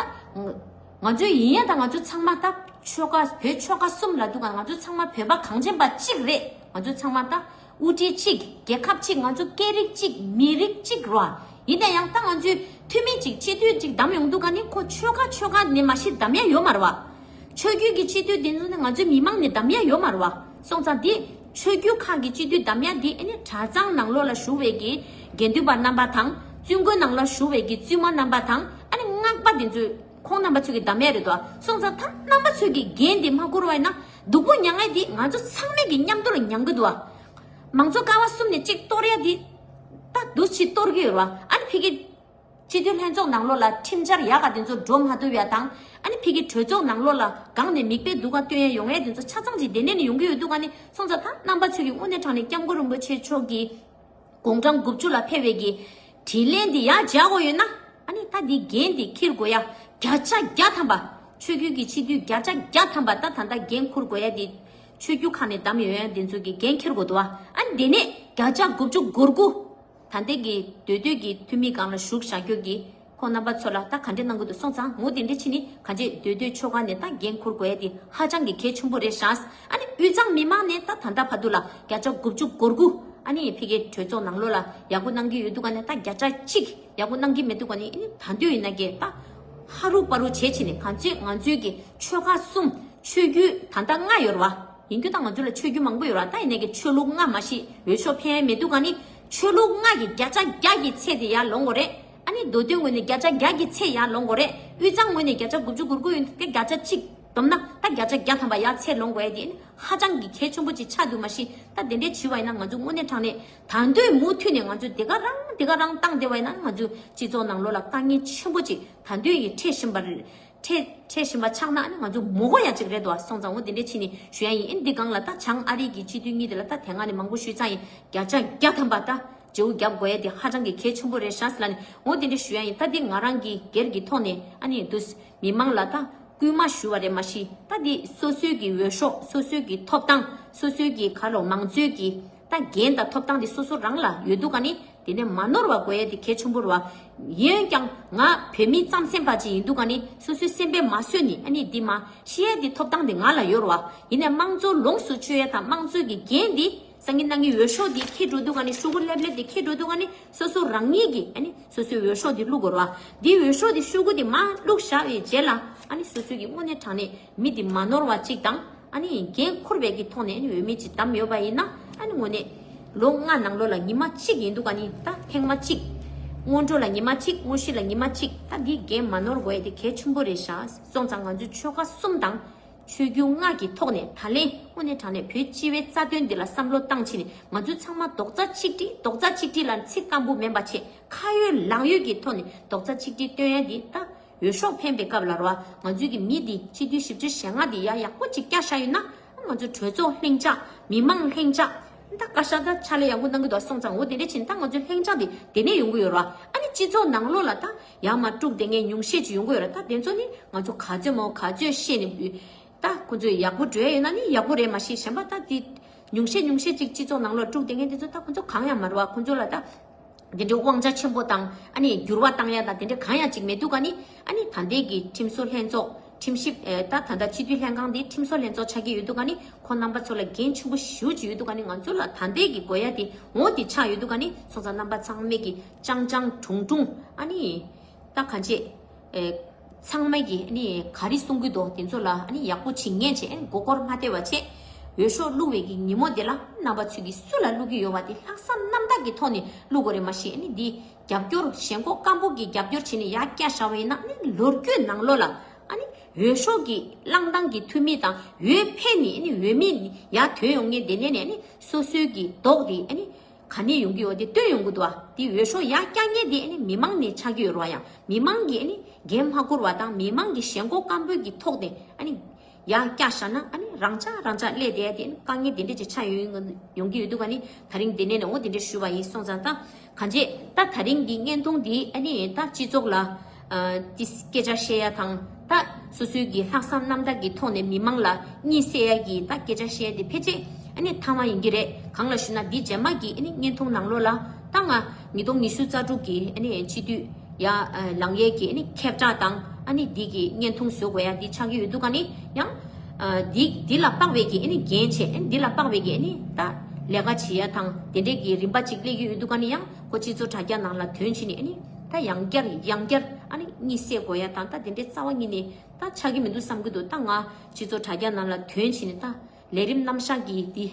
ང་ཚོའི་ཡིན་ཡ་ད་ང་ཚོ་ཚང་མ་ད་ཆོལ་ཁ་བོད་ཆོལ་ཁ་གསུམ་ལ་འདུག་ག་ང་ཚོ་ཚང་མ་བོད་པ་གངས་ཅན་པ་གཅིག་རེད། ང་ཚོ་ཚང་མ་ད་དབུ་ཁྲིད་གཅིག་རྒྱལ་ཁབ་གཅིག་ང་ཚོ་སྐད་རིགས་གཅིག་མི་རིགས་གཅིག་རེད་བ། ཡིན་ན་ཡང་ད་ང་ཚོའི་འཐུས་མི་གཅིག་སྤྱི་འཐུས་གཅིག་བདམས་ཡོང་དུས་ག་ནི་ཁོ་ཆོལ་ཁ་ཆོལ་ཁ་ནས་མ་གཞི་བདམས་ཡ་ཡོད་མ་རེད་བ། ཆོས་བརྒྱུད་ཀྱི་སྤྱི་འཐུས་དེ་ཚོ་ནི་ང་ཚོའི་མི་མང་ནས་བདམས་ཡ་ཡོད་མ་རེད་བ། སོང་ཙང་འདི་ཆོས་བརྒྱུད་ཁག་གི་སྤྱི་འཐུས་བདམས་ཡ་འདི་ཨ་ནི་གྲྭ་ཚང་ནང་ལོགས་ལ་བཞུགས་པའི་གི་དགེ་འདུན་པ་རྣམ་པ་དང་། བཙུན་དགོན་ནང་ལ་བཞུགས་པའི་གི་བཙུན་མ་རྣམ་པ་དང་ཨ་ནི་སྔགས་པ་དེ་ཚོས་ཁོང་རྣམ་པ་ཚོས་ཀྱི་བདམས་ཡ་རེད་དོ། སོང་ཙང་ད་རྣམ་པ་ཚོས་ཀྱི་འགན་འདི་མ་འཁུར་བ་ཡིན་ན་སྡུག་པོ་མྱངས་ཡ་འདི་ང་ཚོ་ཚང་མས་ཀྱི་མཉམ་དུ་ལ་མྱང་གི་འདུག་བ། མང་གཙོ་ཀ་བ་གསུམ་ནས་གཅིག་གཏོར་ཡ་འདི་ད་འདུག་སེ་གཏོར་གི་ཡོད་རེད་བ། ཨ་ནི་ཕ་གི་སྤྱི་འཐུས་ལྷན་ཚོགས་ནང་ལོགས་ལ་ཁྲིམས་འཆར་ཡག་ག་དེ་ཚོ་འགྲོ་མ་ཐུབ་ཡ་དང་། ཨ་ནི་ཕ་གི་གྲོས་ཚོགས་ནང་ལོགས་ལ་གང་ནས་མིག་དཔེ་སྡུག་ག་སྟོན་ཡ་ཡོང་ཡ་དེ་ཚོ་ཆ་ཚང་ཅིག་དེ་ནས་ནས་ཡོང་གི་ཡོད་དུས་ག་ནི། སོང་ཙང་ད་རྣམ་པ་ཚོས་ཀྱི་དངོས་གནས་དྲང་གནས་སྐྱབས་མགོན་རིན་པོ་ཆེ་མཆོག་གི་དགུང་གྲངས་དགུ་བཅུ་ལ་ཕེབས་པའི་གི་དྲིན་ལན་འདི་ཡར་འཇགས་དགོས་ཡོད་ན། ཨ་ནི་ད་འདི་འགན་འདི་འཁྱེར་དགོས་ཡ་བརྒྱ་ཆ་བརྒྱ་ཐམ་པ། ཆོས་བརྒྱུད་ཀྱི་སྤྱི་འཐུས་བརྒྱ་ཆ་བརྒྱ་ཐམ་པ་ད་ད་ལྟ་འགན་འཁུར་དགོས་ཡ་འདི་ཆོས་བརྒྱུད་ཁག་ནས་བདམས་ཡོང་ཡ་འདི་ཚོ་གི་འགན་འཁྱེར་དགོས་འདུག་བ། ཨ་ནི་དེ་ནས་བརྒྱ་ཆ་དགུ་བཅུ་གོ་དགུ། ད་ལྟའི་གི་མདོ་སྟོད་ཀྱི་འཐུས་མི་སྒང་ལ་བཞུགས་བཞག་རྒྱུ་གི་ཁོང་རྣམ་པ་ཚོ་ལ་ད་ག་འདྲས་གནང་གི་འདུག་སོང་ཙང་ངོ་དེ་འདྲས་ཕྱིན་ནི་ག་འདྲས་མདོ་སྟོད་ཆོལ་ཁ་ནས་ད་འགན་འཁུར་དགོས་ཡ་དེ་ཧ་ཅང་གི་གལ་ཆེན་པོ་རེད་ཤག་ཨ་ནི་དབུས་གཙང་མི་མང་ནས་ད་ད་ལྟ་བར་དུ་ལ་བརྒྱ་ཆ་དགུ་བཅུ་གོ་དགུ། ཨ་ནི་ཕ་གིའི་གྲོས་ཚོགས་ནང་ལོགས་ལ་ཡག་པོ་གནང་གི་ཡོད་དུས་ག་ནས་ད་བརྒྱ་ཆ་གཅིག་ཡག་པོ་གནང་གི་མེད་དུས་ག་ནས་ཨ་ནི་ད་འདོད་ཡིན་ན་ཀྱེ་ད་ཧ་རུ་པ་རུ་བྱེད་ཕྱིན་ནི་ག་ཚོད་ང་ཚོའི་གི་ཆོལ་ཁ་གསུམ། ཆོས་བརྒྱུད་ད་ལྟ་ལྔ་ཡོད་རེད་བ། ཡིན་རྒྱུ་ད་ང་ཚོ་ལ་ཆོས་བརྒྱུད་མང་པོ་ཡོད་རེད་བ། ད་ཡིན་ནའི་གི་ཆོས་ལུགས་ལྔ་མ་གཞི་འོས་ཤོག་འཕེན་ཡ་མེད་དུས་ག་ནི་ཆོས་ལུགས་ལྔ་གི་བརྒྱ་ཆ་བརྒྱ་གི་ཚད་དེ་ཡར་ལོངས་དགོས་རེད། ཨ་ནི་མདོ་སྟོད་ངོས་ནས་བརྒྱ་ཆ་བརྒྱ་གི་ཚད་ཡར་ལོངས་དགོས་རེད། དབུས་གཙང་ངོས་ནས་བརྒྱ་ཆ་དགུ་བཅུ་གོ་དགུ་ཡོད་དུས་བརྒྱ་ཆ་གཅིག་བསྡོམས་ན་ད་བརྒྱ་ཆ་བརྒྱ་ཐམ་པ་ཡར་ཚད་ལོངས་དགོས་ཡ་དེ་ཨ་ནི་ཧ་ཅང་གི་གལ་ཆེན་པོ་ཅིག་ཆགས་འདུག་མ་གཞི། ད་དེ་འདྲས་བྱས་པ་ཡིན་ན་ང་ཚོ་དངོས་གནས་དྲང་གནས་ད་འདོད་མུ་མཐུད་ནས་ང་ཚོ་དེ་ག་རང་དེ་ག་རང་བཏང་བསྡད་པ་ཡིན་ན་ང་ཚོ་སྤྱི་ཚོགས་ནང་ལོགས་ལ་དཀའ་ངལ་ཆེན་པོ་ཅིག་ད་འདོད་ཡི་འཕྲད་བཞིན་པ་རེད། འཕྲད་འཕྲད་བཞིན་པ་ཆགས་ན་ཨ་ནི་ང་ཚོ་མོ་གོ་ཡ་གཅིག་རེད་དོ། སོང་ཙང་འོ་དེ་འདྲས་ཕྱིན་ནས་ཞུ་ཡ་ཡིན། ཨ་ནི་འདི་སྒང་ལ་ད་བྱང་ཨ་རི་གི་སྤྱི་འཐུས་གཉིས་དེ་ལ་ད་དེ་སྔ་ནས་མང་པོ་ཞུས་ཚར་ཡིན། བརྒྱ་ཆ་བརྒྱ་ཐམ་པ་ད་བརྗེ་པོ་རྒྱབ་དགོས་ཡ་དེ་ཧ་ཅང་གི་གལ་ཆེན་པོ་རེད་ཤག་ཟེར་ལབ་ནས་འོ་དེ་འདྲས་ཞུ་ཡ་ཡིན། ད་འདི་ང་རང་གི་སྒེར་གྱི་ཐོག་ནས་ཨ་ནི་འདུག་མི་མང་ལ་ད་སྐུལ་མ་ཞུ་བ་རེད་མ་གཞི། ད་འདི་སོ་སོའི་གི་འོས་ཤོག་སོ་སོའི་གི་ཐོབ་ཐང་སོ་སོའི་གི་ག་ལོ་མང་གཙོའི་གི་ད་འགན་དང་ཐོབ་ཐང་དེ་སོ་སོ་རང་ལ་ཡོད་དུས་ག་ནི། དེ་ནས་མ་ནོར་བ་དགོས་ཡས་དེ་གལ་ཆེན་པོ་རེད་བ། ཡིན་ཀྱང་ང་བོད་མི་རྩམ་ཟན་པ་ཅིག་ཡིན་དུས་ག་ནི་སོ་སོའི་སེམས་པས་མ་བཟོད་ནི་ཨ་ནི་འདི་མ་ཤི་ཡས་དེ་ཐོབ་ཐང་དེ་ང་ལ་ཡོད་རེད་བ། ཡིན་ནས་དམངས་གཙོ་ལོངས་སུ་སྤྱོད་ཡས་དང་དམངས་གཙོའི་གི་འགན་འདི་སང་ཉིན་གནངས་ཉིན་འོས་ཤོག་འདི་འཁྱེར་འགྲོ་དུས་ག་ནི་ཤོག་གུ་ལྷེབ་ལྷེབ་དེ་འཁྱེར་འགྲོ་དུས་ག་ནི་སོ་སོ་རང་ཉིད་ཀྱི་ཨ་ནི་སོ་སོའི་འོས་ཤོག་འདི་བླུག་དགོས་རེད་བ། འདི་འོས་ཤོག་འདི་ཤོག་གུ་འདི་མ་བླུག་བཞག་པའི་རྗེས་ལ་ཨ་ནི་སོ་སོའི་གི་དངོས་གནས་དྲང་གནས་མི་འདི་མ་ནོར་བ་ཅིག་དང་། ཨ་ནི་འགན་འཁུར་བའི་གི་ཐོག་ནས་ཨ་ནི་འོས་མི་ཅིག་བདམས་ཡོད་པ་ཡིན་ན་ཨ་ནི་དངོས་གནས་ལོ་ལྔ་ནང་ལོགས་ལ་ཉི་མ་གཅིག་ཡིན་དུས་ག་ནི་ད་ཐེངས་མ་གཅིག་སྔོན་འགྲོ་ལ་ཉི་མ་གཅིག་དངོས་གཞི་ལ་ཉི་མ་གཅིག་ད་འདི་འགན་མ་ནོར་དགོས་ཡ་དེ་གལ་ཆེན་པོ་རེད་ཤག་སོང་ཙང་ང་ཚོའི་ཆོལ་ཁ་གསུམ་དང་ཆོས་བརྒྱུད་ལྔ་གི་ཐོག་ནས་ད་ལན་དངོས་གནས་དྲང་གནས་བོད་སྤྱི་བའི་རྩ་དོན་འདི་ལ་བསམ་བློ་བཏང་ཕྱིན་ནས་ང་ཚོ་ཚང་མ་རྡོག་རྩ་གཅིག་སྒྲིལ་རྡོག་རྩ་གཅིག་སྒྲིལ་ལ་ཚིག་སྐམ་པོ་མིན་པ་བྱས་ཁ་ཡོད་ལག་ཡོད་ཀྱི་ཐོག་ནས་རྡོག་རྩ་གཅིག་སྒྲིལ་སྟོན་ཡ་འདི་ད། འོས་ཤོག་འཕེན་པའི་སྐབས་ལ་རོ། ང་ཚོའི་གི་མི་འདི་སྤྱི་འཐུས་བཞི་བཅུ་ཞེ་ལྔ་འདི་ཡ་ཡག་པོ་ཅིག་བསྐྱར་བཞག་ཡོད་ན། ང་ཚོ་གྲོས་ཚོགས་ལྷིང་འཇགས། མི་མང་ལྷིང་འཇགས། ད་བཀའ་ཤག་ད་ཕྱག་ལས་ཡག་པོ་གནང་གི་འདུག་སོང་ཙང་འོ་དེ་འདྲ་ཕྱིན་ད་ང་ཚོའི་ལྷིང་འཇགས་འདི་དེ་ནས་ཡོང་གི་ཡོད་རོ། ཨ་ནི་སྤྱི་ཚོགས་ནང་ལོགས་ལ་ད་ཡར་མར་དཀྲུག་བསྡད་མཁན་ཉུང་ཤས་ཅིག་ཡོང་གི་ཡོད་རོ། ད་དེ་ཚོ་ནི་ང་ཚོ་ག་ཚོད་མོ་ག་ཚོད་བཤད་ནས་ད་ཁོ་ཚོས་ཡག་པོ་འགྲོ་ཡ་ཡོད་ན་ནི་ཡག་པོ་རེད། མ་གཞི་གཞན་པ་ད་དེ་ཉུང་ཤས་ཉུང་ཤས་ཅིག་སྤྱི་ཚོགས་ནང་ལོགས་དཀྲུག་བསྡད་མཁན་དེ་ཚོ་ད་ཁོ་ཚོ་གང་ཡང་མ་རེད་བ། ཁོ་ཚོ་ལ་ད། དེ་འདྲའི་དབང་ཆ་ཆེན་པོ་དང་ཨ་ནི་འགྱུར་བ་བཏང་ཡ་དང་དེ་འདྲ་གང་ཡང་ཅིག་མེད་དུས་ག་ནི་ཨ་ནི་ད་ལྟའི་གི་ཁྲིམས་བཟོ་ལྷན་ཚོགས་ ཁྲིམས་ཞིབ་ཨེ་ད་ད་ལྟ་སྤྱི་འཐུས་ལྷན་ཁང་འདི་ཁྲིམས་བཟོ་ལྷན་ཚོགས་ཆགས་ཀྱི་ཡོད་དུས་ཀ་ནི་ཁོང་རྣམ་པ་ཚོ་ལ་འགན་ཆེན་པོ་ཞེ་པོ་ཅིག་ཡོད་དུས་ཀ་ནི་ང་ཚོ་ལ་ད་ལྟའི་གི་དགོས་ཡ་དེ་འོ་དེ་ཆགས་ཡོད་དུས་ཀ་ནི་སོང་ཙང་རྣམ་པ་ཚང་མས་ཀྱི་ཅང་ཅང་གྲུང་གྲུང་ཨ་ནི་ད་གང་བྱེད་ཨེ་ཚང་མས་ཀྱི་ཨ་ནི་ག་རེ་གསུང་གི་འདུག་དེ་ཚོ་ལ་ཨ་ནི་ཡག་པོ་བྱེད་ངེས་བྱས་མགོ་སྐོར་མ་སྟེར་བ་བྱས་འོས་ཤོག་བླུག་པའི་གི་ཉིན་མོ་དེ་ལ་རྣམ་པ་ཚོས་ཀྱི་སུ་ལ་བླུག་གི་ཡོད་པ་དེ་ལྷག་བསམ་རྣམ་དག་གི་ཐོག་ནས་བླུག་དགོས་རེད། མ་གཞི་ཨ་ནི་འདི་རྒྱབ་སྐྱོར་ཞེན་ཁོག་སྐམ་པོ་གི་རྒྱབ་སྐྱོར་བྱས་ནས་ཡར་བཀྱག་བཞག་པ་ཡིན་ན་ཨ་ནི་ལོ་རྒྱུས་ནང་ལོགས་ལ་ཨ་ནི་འོས་ཤོག་གི་བླང་སྟངས་ཀྱི་འཐུས་མི་དང་འོས་ཕེབས་ནས་ཨ་ནི་འོས་མི་ཡར་ཐོན་ཡོང་མཁན་དེ་ནས་ནས་ཨ་ནི་སོ་སོའི་གི་མདོག་དེ་ཨ་ནི་ག་ནས་ཡོང་གི་ཡོད་དེ་སྟོན་ཡོང་གི་འདུག་ཨ། དེ་འོས་ཤོག་ཡར་བཀྱག་མཁན་དེ་ཨ་ནི་མི་མང་ནས་ཆགས་ཀྱི་ཡོད་རེད་བ། ཡང་མི་མང་གིས་ཨ་ནི་འགན་མ་འཁུར་བ་དང་མི་མང་གི་ཞེན་ཁོག་སྐམ་པོའི་གི་ཐོག་ནས་ཨ་ནི་ཡར་བཀྱག་བཞག་ན་ཨ་ནི་རང་འཇགས་རང་འཇགས་སླེབས་བསྡད་དེ་ཨ་ནི་དཀའ་ངལ་དེ་འདྲ་ཅིག་ཆགས་ཡོང་ཡོང་གི་ཡོད་འདུག་ག་ནི་ད་རིང་དེ་ནས་ནས་འོ་དེ་འདྲ་ཞུས་པ་ཡིན། སོང་ཙང་ད་གང་བྱེད་ད་ད་རིང་གི་བརྙན་ཐུང་འདི་ཨ་ནི་ད་སྤྱི་ཚོགས་ལ་ཨ་ཏི་སྐད་ཆ་བཤད་ཡ་དང་ད་སོ་སོའི་གི་ལྷག་བསམ་རྣམ་དག་གི་ཐོག་ནས་མི་མང་ལ་གཉིད་སད་ཡ་གི་ད་སྐད་ཆ་བཤད་ཡ་དེ་ཕལ་ཆེར་ཨ་ནི་མཐའ་མ་ཡིན་གྱི་རེད། གང་ལ་ཞུ་ན་འདི་རྗེས་མ་གི་ཨ་ནི་བརྙན་ཐུང་ནང་ལོགས་ལ་ད་ང་ཉིས་སྟོང་ཉི་ཤུ་རྩ་དྲུག་གི་ཨ་ནི་སྤྱི་འཐུས་ཡ་ཨ་ལངས་ཡས་ཀྱི་ཨ་ནི་ཁྱབ་བསྒྲགས་དང་ཨ་ནི་འདི་གི་བརྙན་ཐུང་བཟོ་དགོས་ཡ་འདི་ཆགས་ཀྱི་ཡོད་འདུག་ག་ནི་ཡང་ཨ་འདི་འདི་ལ་དཔག་པའི་གི་ཨ་ནི་འགན་བྱས་ཨ་ནི་འདི་ལ་དཔག་པའི་གི་ཨ་ནི་ད་ལས་ཀ་བྱེད་ཡ་དང་དེ་འདྲས་ཀྱི་རིམ་པ་ཅིག་སླེབས་ཀྱི་ཡོད་འདུག་ག་ནི་ཡང་ཁོ་སྤྱི་ཚོགས་དྲ་རྒྱ་ནང་ལ་ཐོན་བྱས་ནས་ཨ་ནི་ད་ཡང་བསྐྱར་ཡང་བསྐྱར་ཨ་ནི་གཉིད་སད་དགོས་ཡ་དང་ད་དེ་འདྲས་རྩ་བ་ཉིད་ནས་ད་ཆགས་ཀྱི་མི་འདུག་བསམ་གྱི་འདུག་ད་ང་སྤྱི་ཚོགས་དྲ་རྒྱ་ནང་ལ་ཐོན་བྱས་ནས་ད། ལས་རིམ་རྣམ་གཞག་གི་དེ་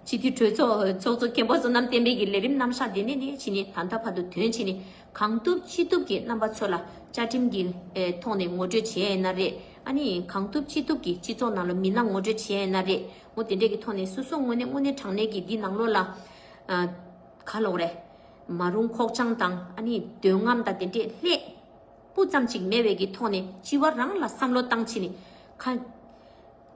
སྤྱི་འཐུས་གྲོས་ཚོགས་ཚོགས་གཙོ་མཁན་པོ་བསོད་ནམས་བསྟན་འཕེལ་གྱི་ལས་རིམ་རྣམ་གཞག་དེ་ནས་ནས་ཕྱིན་ནས་ད་ལྟ་བར་དུ་ཐོན་བྱས་ནས་གང་ཐུབ་ཅི་ཐུབ་ཀྱིས་རྣམ་པ་ཚོ་ལ་བཅའ་ཁྲིམས་ཀྱི་ཨེ་ཐོག་ནས་ངོ་སྤྲོད་བྱས་ཡིན་ན་རེད། ཨ་ནི་གང་ཐུབ་ཅི་ཐུབ་ཀྱིས་སྤྱི་ཚོགས་ནང་ལ་མི་སྣ་ངོ་སྤྲོད་བྱས་ཡིན་ན་རེད། འོ་དེ་འདྲས་ཀྱི་ཐོག་ནས་སོ་སོ་དངོས་གནས་དངོས་གནས་དྲང་གནས་ཀྱི་འདི་ནང་ལོགས་ལ་ཨ་ག་ལོག་རེད། མ་རུངས་ཁོག་བཅངས་དང་ཨ་ནི་འདོད་རྔམ་དང་དེ་འདྲས་ལྷད་པོ་ཙམ་ཅིག་མེད་པའི་གི་ཐོག་ནས་སྤྱི་བ་རང་ལ་བསམ་བློ་བཏང་བྱས་ནས་ཁ།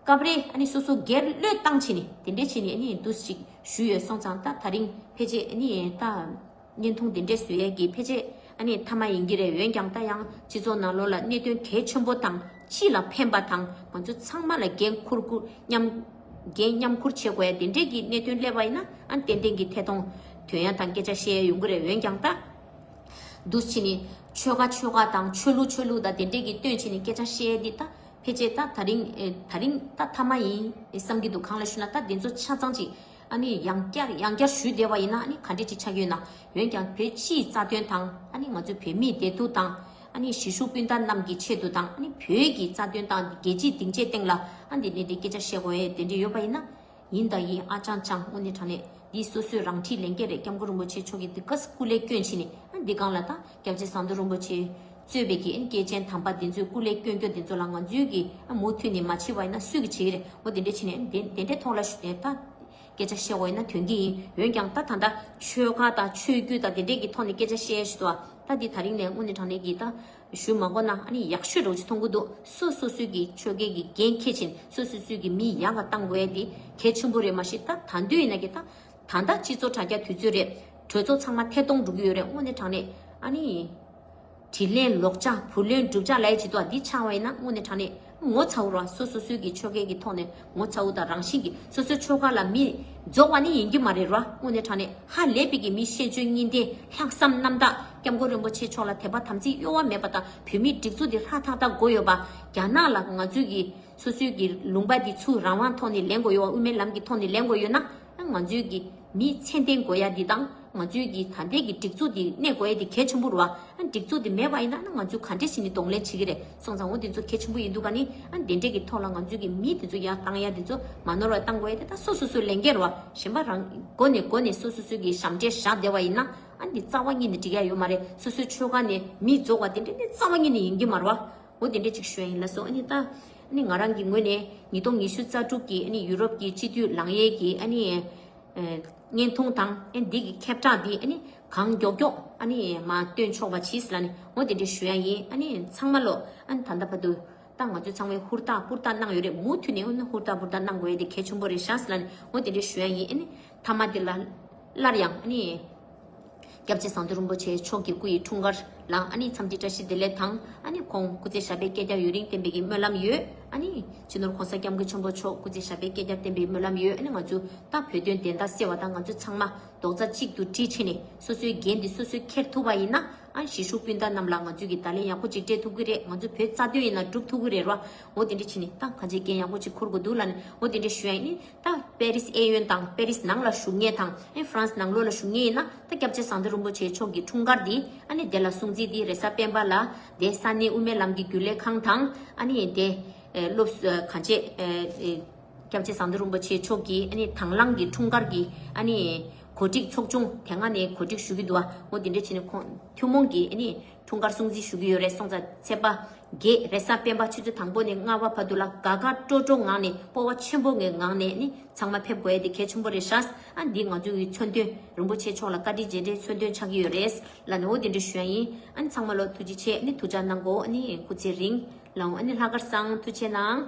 སྐབས་རེ་ཨ་ནི་སོ་སོ་སྒེར་བློས་བཏང་བྱས་ནས་དེ་འདྲས་བྱས་ནས་ཨ་ནི་འདུག་ཅིག་ཞུས་ཡོད། སོང་ཙང་ད་ད་རིང་ཕལ་ཆེར་ཨ་ནི་ད་བརྙན་ཐུང་དེ་འདྲས་བཟོ་ཡས་ཀྱི་ཕལ་ཆེར་ཨ་ནི་མཐའ་མ་ཡིན་གྱི་རེད། འོན་ཀྱང་ད་ཡང་སྤྱི་ཚོགས་ནང་ལོགས་ལ་གནད་དོན་གལ་ཆེན་པོ་དང་སྤྱི་ལ་ཕན་པ་དང་ང་ཚོ་ཚང་མ་ལ་འགན་འཁུར་འཁུར་མཉམ་འགན་མཉམ་འཁུར་བྱེད་དགོས་ཡ་དེ་འདྲས་ཀྱི་གནད་དོན་སླེབས་པ་ཡིན་ན་ཨ་ནི་ཏན་ཏན་གྱི་ཐད་གཏོང་དོན་ཡ་དང་སྐད་ཆ་བཤད་ཡ་ཡོང་གི་རེད། འོན་ཀྱང་ད། འདུག་བྱས་ནས་ཆོལ་ཁ་ཆོལ་ཁ་དང་ཆོས་ལུགས་ཆོས་ལུགས་དང་དེ་འདྲས་ཀྱི་སྟོན་བྱས་ནས་སྐད་ཆ་བཤད་ཡས་འདི་ད་ཕལ་ཆེར་ད་ད་རིང་ཨེ་ད་རིང་ད་མཐའ་མ་ཡིན་བསམ་གྱི་འདུག་གང་ལ་ཞུ་ན་ད་འདི་ཚོ་ཆ་ཚང་ཅིག་ཨ་ནི་ཡང་བསྐྱར་ཡང་བསྐྱར་ཞུས་བསྡད་པ་ཡིན་ན་ཨ་ནི་ག་འདྲས་ཅིག་ཆགས་ཀྱི་ཡོད་ན། འོན་ཀྱང་བོད་སྤྱིའི་རྩ་དོན་དང་ཨ་ནི་ང་ཚོའི་བོད་མིའི་བདེ་སྡུག་དང་ཨ་ནི་གཞིས་བཞུགས་སྤུན་ཟླ་རྣམས་ཀྱི་ཆེད་དུ་དང་ཨ་ནི་བོད་ཀྱི་རྩ་དོན་དང་རྒྱལ་སྤྱིའི་སྡིངས་ཆའི་སྟེང་ལ་ཨ་འདི་ནས་འདི་སྐད་ཆ་བཤད་དགོས་ཡས་དེ་འདྲས་ཡོད་པ་ཡིན་ན། ཡིན་དང་ཡིན། ཨ་ཅང་ཅང་། དངོས་གནས་དྲང་གནས་འདི་སོ་སོའི་རང་འཁྲིའི་ལས་འགན་རེད། སྐྱབས་མགོན་རིན་པོ་ཆེ་མཆོག་གིས་འདི་ག་སེ་སྐུ་ལས་བསྐྱོན་བྱས་ནས་ཨ་འདི་སྒང་ལ་ད་སྐྱབས་རྗེ་ཟམ་གདོང་རིན་པོ་ཆེ་གཙོས་པའི་གི་ཨ་སྐྱེས་ཆེན་དམ་པ་འདི་ཚོས་སྐུ་ལས་བསྐྱོན་རྒྱུ་འདི་ཚོ་ལ་ང་ཚོའི་གི་ཨ་མུ་མཐུད་ནས་མ་བྱས་པ་ཡིན་ན་སུས་གི་བྱེད་ཀྱི་རེད། འོ་དེ་འདྲས་བྱས་ནས་དེ་དེ་འདྲས་ཐོག་ལ་ཞུ་ནས་ད་སྐད་ཆ་བཤད་དགོས་ཡིན་ན་དོན་གྱི་ཡིན། འོན་ཀྱང་ད་ད་ལྟ་ཆོལ་ཁ་དང་ཆོས་བརྒྱུད་དང་དེ་འདྲས་ཀྱི་ཐོག་ནས་སྐད་ཆ་བཤད་ཞུ་དོ། ད་འདི་ད་རིང་ནས་དངོས་གནས་དྲང་གནས་ཀྱི་ད། ཞུ་མ་དགོས་ན་ཨ་ནི་ཡག་ཤོས་རོགས་ཅིག་མཐོང་གི་འདུག་སོ་སོ་སོའི་གི་ཆོལ་ཁའི་གི་འགན་འཁྱེར་ཕྱིན་སོ་སོ་སོའི་གི་མི་ཡག་ག་བཏང་དགོས་ཡ་དེ་གལ་ཆེན་པོ་རེད། མ་གཞི་ད་ད་དུས་ཡིན་ན་གི་ད་ད་ལྟ་སྤྱི་ཚོགས་དྲ་རྒྱ་དུས་ཚོད་རེད། གྲོས་ཚོགས་ཚང་མ་ཐད་གཏོང་འགྲོ་གི་ཡོད་རེད། དངོས་གནས་དྲང་གནས་ཨ་ནི་དྲིན་ལན་ལོག་ཆ་བུ་ལོན་སྒྲུབ་ཆ་ལ་ཡ་བྱེད་དོ། འདི་ཆགས་པ་ཡིན་ན་དངོས་གནས་དྲང་གནས་ངོ་ཚ་བོ་ར། སོ་སོ་སོའི་གི་ཆོལ་ཁའི་གི་ཐོག་ནས་ངོ་ཚ་བོ་དང་རང་བཞིན་གི་སོ་སོའི་ཆོལ་ཁ་ལ་མི་རྫོགས་པ་ནི་ཡིན་གྱི་མ་རེད་ར། དངོས་གནས་དྲང་གནས་ཧ་ལས་པའི་གི་མི་ཤེས་འཇོན་གཉིས་ལྡན་ལྷག་བསམ་རྣམ་དག་སྐྱབས་མགོན་རིན་པོ་ཆེ་མཆོག་ལ་དད་པ་དམ་ཚིག་གཡོ་བ་མེད་པ་དང་བོད་མིའི་སྒྲིག་འཛུགས་འདི་ཧྲ་ཐག་ཐག་དགོས་ཡོད་པ། རྒྱ་ནག་ལ་ང་ཚོའི་གི་སོ་སོའི་གི་ལུང་པ་འདི་ཚུར་རང་དབང་ཐོག་ནས་ལེན་དགོས་ཡོད་པ། དབུ་མའི་ལམ་གྱི་ཐོག་ནས་ལེན་དགོས་ཡོད་ན་ང་ཚོའི་གི་མི་ཚད་ལྡན་དགོས་ཡ་འདི་དང་། ང་ཚོའི་གི་ད་ལྟའི་གི་སྒྲིག་འཛུགས་འདི་གནས་དགོས་ཡ་འདི་གལ་ཆེན་པོ་རེད་བ། ཨ་སྒྲིག་འཛུགས་འདི་མེད་པ་ཡིན་ན་ང་ཚོས་ག་འདྲས་བྱས་ནས་གདོང་ལེན་བྱེད་ཀྱི་རེད། སོང་ཙང་འོ་འདི་ཚོ་གལ་ཆེན་པོ་ཡིན་འདུག་ག་ནི། ཨ་འདི་འདྲས་ཀྱི་ཐོག་ལ་ང་ཚོའི་གི་མི་དེ་ཚོ་ཡར་བཏང་ཡ་དེ་ཚོ་མ་ནོར་བ་བཏང་དགོས་ཡ་དེ་ད་སོ་སོ་སོའི་ལས་འགན་རེད་བ། གཞན་པ་རང་མགོ་ནས་མགོ་ནས་སོ་སོ་སོའི་གི་ཞབས་འདྲེན་བཞག་བསྡད་པ་ཡིན་ན་ཨ་འདི་རྩ་བ་ཉིད་ནས་འགྲིག་ཡ་ཡོད་མ་རེད། སོ་སོའི་ཆོལ་ཁ་ནས་མི་རྫོགས་པ་དེ་འདྲས་ནི་རྩ་བ་ཉིད་ནས་ཡིན་གྱི་མ་རེད་བ། འོ་དེ་འདྲས་ཅིག་ཞུ་ཡ་ཡིན་ལགས་སོ། ཨ་ནི་ད་ཨ་ནི་ང་རང་གི་ངོས་ནས་ཉིས་སྟོང་ཉི་ཤུ་རྩ་དྲུག་གི་ཨ་ནི་ཡུ་རོབ་ཀྱི་སྤྱི་འཐུས་ལངས་ཡས་ཀྱི་ཨ་ནི། ཨེ་བརྙན་ཐུང་དང་ཨེ་འདི་གི་ཁྱབ་བསྒྲགས་འདི་ཨ་ནི་གང་མགྱོགས་མགྱོགས་ཨ་ནི་མ་སྟོན་ཆོག་པ་གྱིས་ལ་ནི་འོ་དེ་འདྲ་ཞུ་ཡ་ཡིན། ཨ་ནི་ཚང་མ་ལོ་ཨ་ནི་ད་ལྟ་བར་དུ་ད་ང་ཚོའི་ཚང་མས་ཧུར་ཐག་ཧུར་ཐག་གནང་ཡོད་རེད། མུ་མཐུད་ནས་ཨ་ནི་ཧུར་ཐག་ཧུར་ཐག་གནང་དགོས་ཡ་དེ་གལ་ཆེན་པོ་རེད་ཤག་ལ་ནི་འོ་དེ་འདྲ་ཞུ་ཡ་ཡིན། ཨ་ནི་མཐའ་མ་དེ་ལ་སླར་ཡང་ཨ་ནི་སྐྱབས་རྗེ་ཟམ་གདོང་རིན་པོ་ཆེ་མཆོག་གི་སྐུ་ཡི་འཁྲུངས་སྐར་ལ་ཨ་ནི་འཚམས་འདྲི་བཀྲ་ཤིས་བདེ་ལེགས་དང་། ཨ་ནི་ཁོང་སྐུ་ཚེ་ཞབས་པད་བསྐལ་བརྒྱར་ཡུན་རིང་བརྟན་པའི་གི་སྨོན་ལམ་ཡོད། ཨ་ནི་སྤྱི་ནོར་༸གོང་ས་༸སྐྱབས་མགོན་ཆེན་པོ་མཆོག་སྐུ་ཚེ་ཞབས་པད་བསྐལ་བརྒྱར་བརྟན་པའི་སྨོན་ལམ་ཡོད། ཨ་ནི་ང་ཚོ་ད་བོད་དོན་བདེན་མཐའ་གསལ་བ་དང་ང་ཚོ་ཚང་མ་རྡོག་རྩ་གཅིག་ཏུ་སྒྲིལ་བྱས་ནས་སོ་སོའི་འགན་འདི་སོ་སོས་འཁྱེར་ཐུབ་པ་ཡིན་ན་ ཨ་གཞིས་བཞུགས་སྤུན་ཟླ་རྣམས་ལ་ང་ཚོས་ཀྱི་བརྡ་ལན་ཡག་པོ་ཅིག་སྤྲད་ཐུབ་ཀྱི་རེད། ང་ཚོ་བོད་རྩ་དོན་ཡིན་ན་སྒྲུབ་ཐུབ་ཀྱི་རེད་རོ། འོ་དེ་འདྲ་བྱས་ནས་ད་གང་ཅི་འགན་ཡག་པོ་ཅིག་འཁུར་དགོས་འདུག་ལབ་ནས་འོ་དེ་འདྲ་ཞུ་ཡ་ཡིན། ད་པེ་རིས་ཨེ་ཡོན་དང་པེ་རིས་ནང་ལ་བཞུགས་མཁན་དང་ཨེ་ཧྥ་རན་སི་ནང་ལོགས་ལ་བཞུགས་མཁན་ཡིན་ན་ད་སྐྱབས་རྗེ་ཟམ་གདོང་རིན་པོ་ཆེ་མཆོག་གི་འཁྲུངས་སྐར་འདི་ཨ་ནི་དེ་ལ་སྲུང་བརྩི་འདི་རེས་གཟའ་སྤེན་པ་ལ་དེ་ས་གནས་དབུ་མའི་ལམ་གྱི་རྒྱུན་ལས་ཁང་དང་ཨ་ནི་དེ་ཨེ་སློབ་གསོ་གང་ཅི་ཨེ་ཨེ། སྐྱབས་རྗེ་ཟམ་གདོང་རིན་པོ་ཆེ་མཆོག་གི་ཨ་ནི་དང་བླངས་ཀྱི་འཁྲུངས་སྐར་གྱི་ཨ་ནི་གོ་སྒྲིག་ཚོགས་ཆུང་དེ་སྔ་ནས་གོ་སྒྲིག་ཞུ་གི་འདུག་ཨ། འོ་དེ་འདྲ་བྱས་ནས་ཁོང་ཐུན་མོང་གི་ཨ་ནི་འཁྲུངས་སྐར་སྲུང་བརྩི་ཞུ་གི་ཡོད་རེད། སོང་ཙང་ཚེས་པ་བརྒྱད་རེས་གཟའ་སྤེན་པ་ཆུ་ཚོད་དང་པོ་ནས་ལྔ་པ་བར་དུ་ལ་དགའ་དགའ་སྤྲོ་སྤྲོ་ངང་ནས་སྤོབས་པ་ཆེན་པོ་ངའི་ངང་ནས་ཨ་ནི་ཚང་མ་ཕེབས་དགོས་ཡ་དེ་གལ་ཆེན་པོ་རེད་ཤག་ཨ་འདི་ང་ཚོ་གི་མཚོན་དོན་རིན་པོ་ཆེ་མཆོག་ལ་བཀའ་དྲིན་རྗེས་དྲན་མཚོན་དོན་ཆགས་ཀྱི་ཡོད་རེད་ལབ་ནས་འོ་དེ་འདྲ་ཞུ་ཡ་ཡིན། ཨ་ནི་ཚང་མ་ལོ་ཐུགས་རྗེ་ཆེ། ཨ་ནི་ཐུགས་ཅག་གནང་གོ་ཨ་ནི་སྐུ་ཚེ་རིང་ལ་འོ་ཨ་ནི་ལྷག་དཀར་བཟང་ཐུགས་ཆེ་གནང་།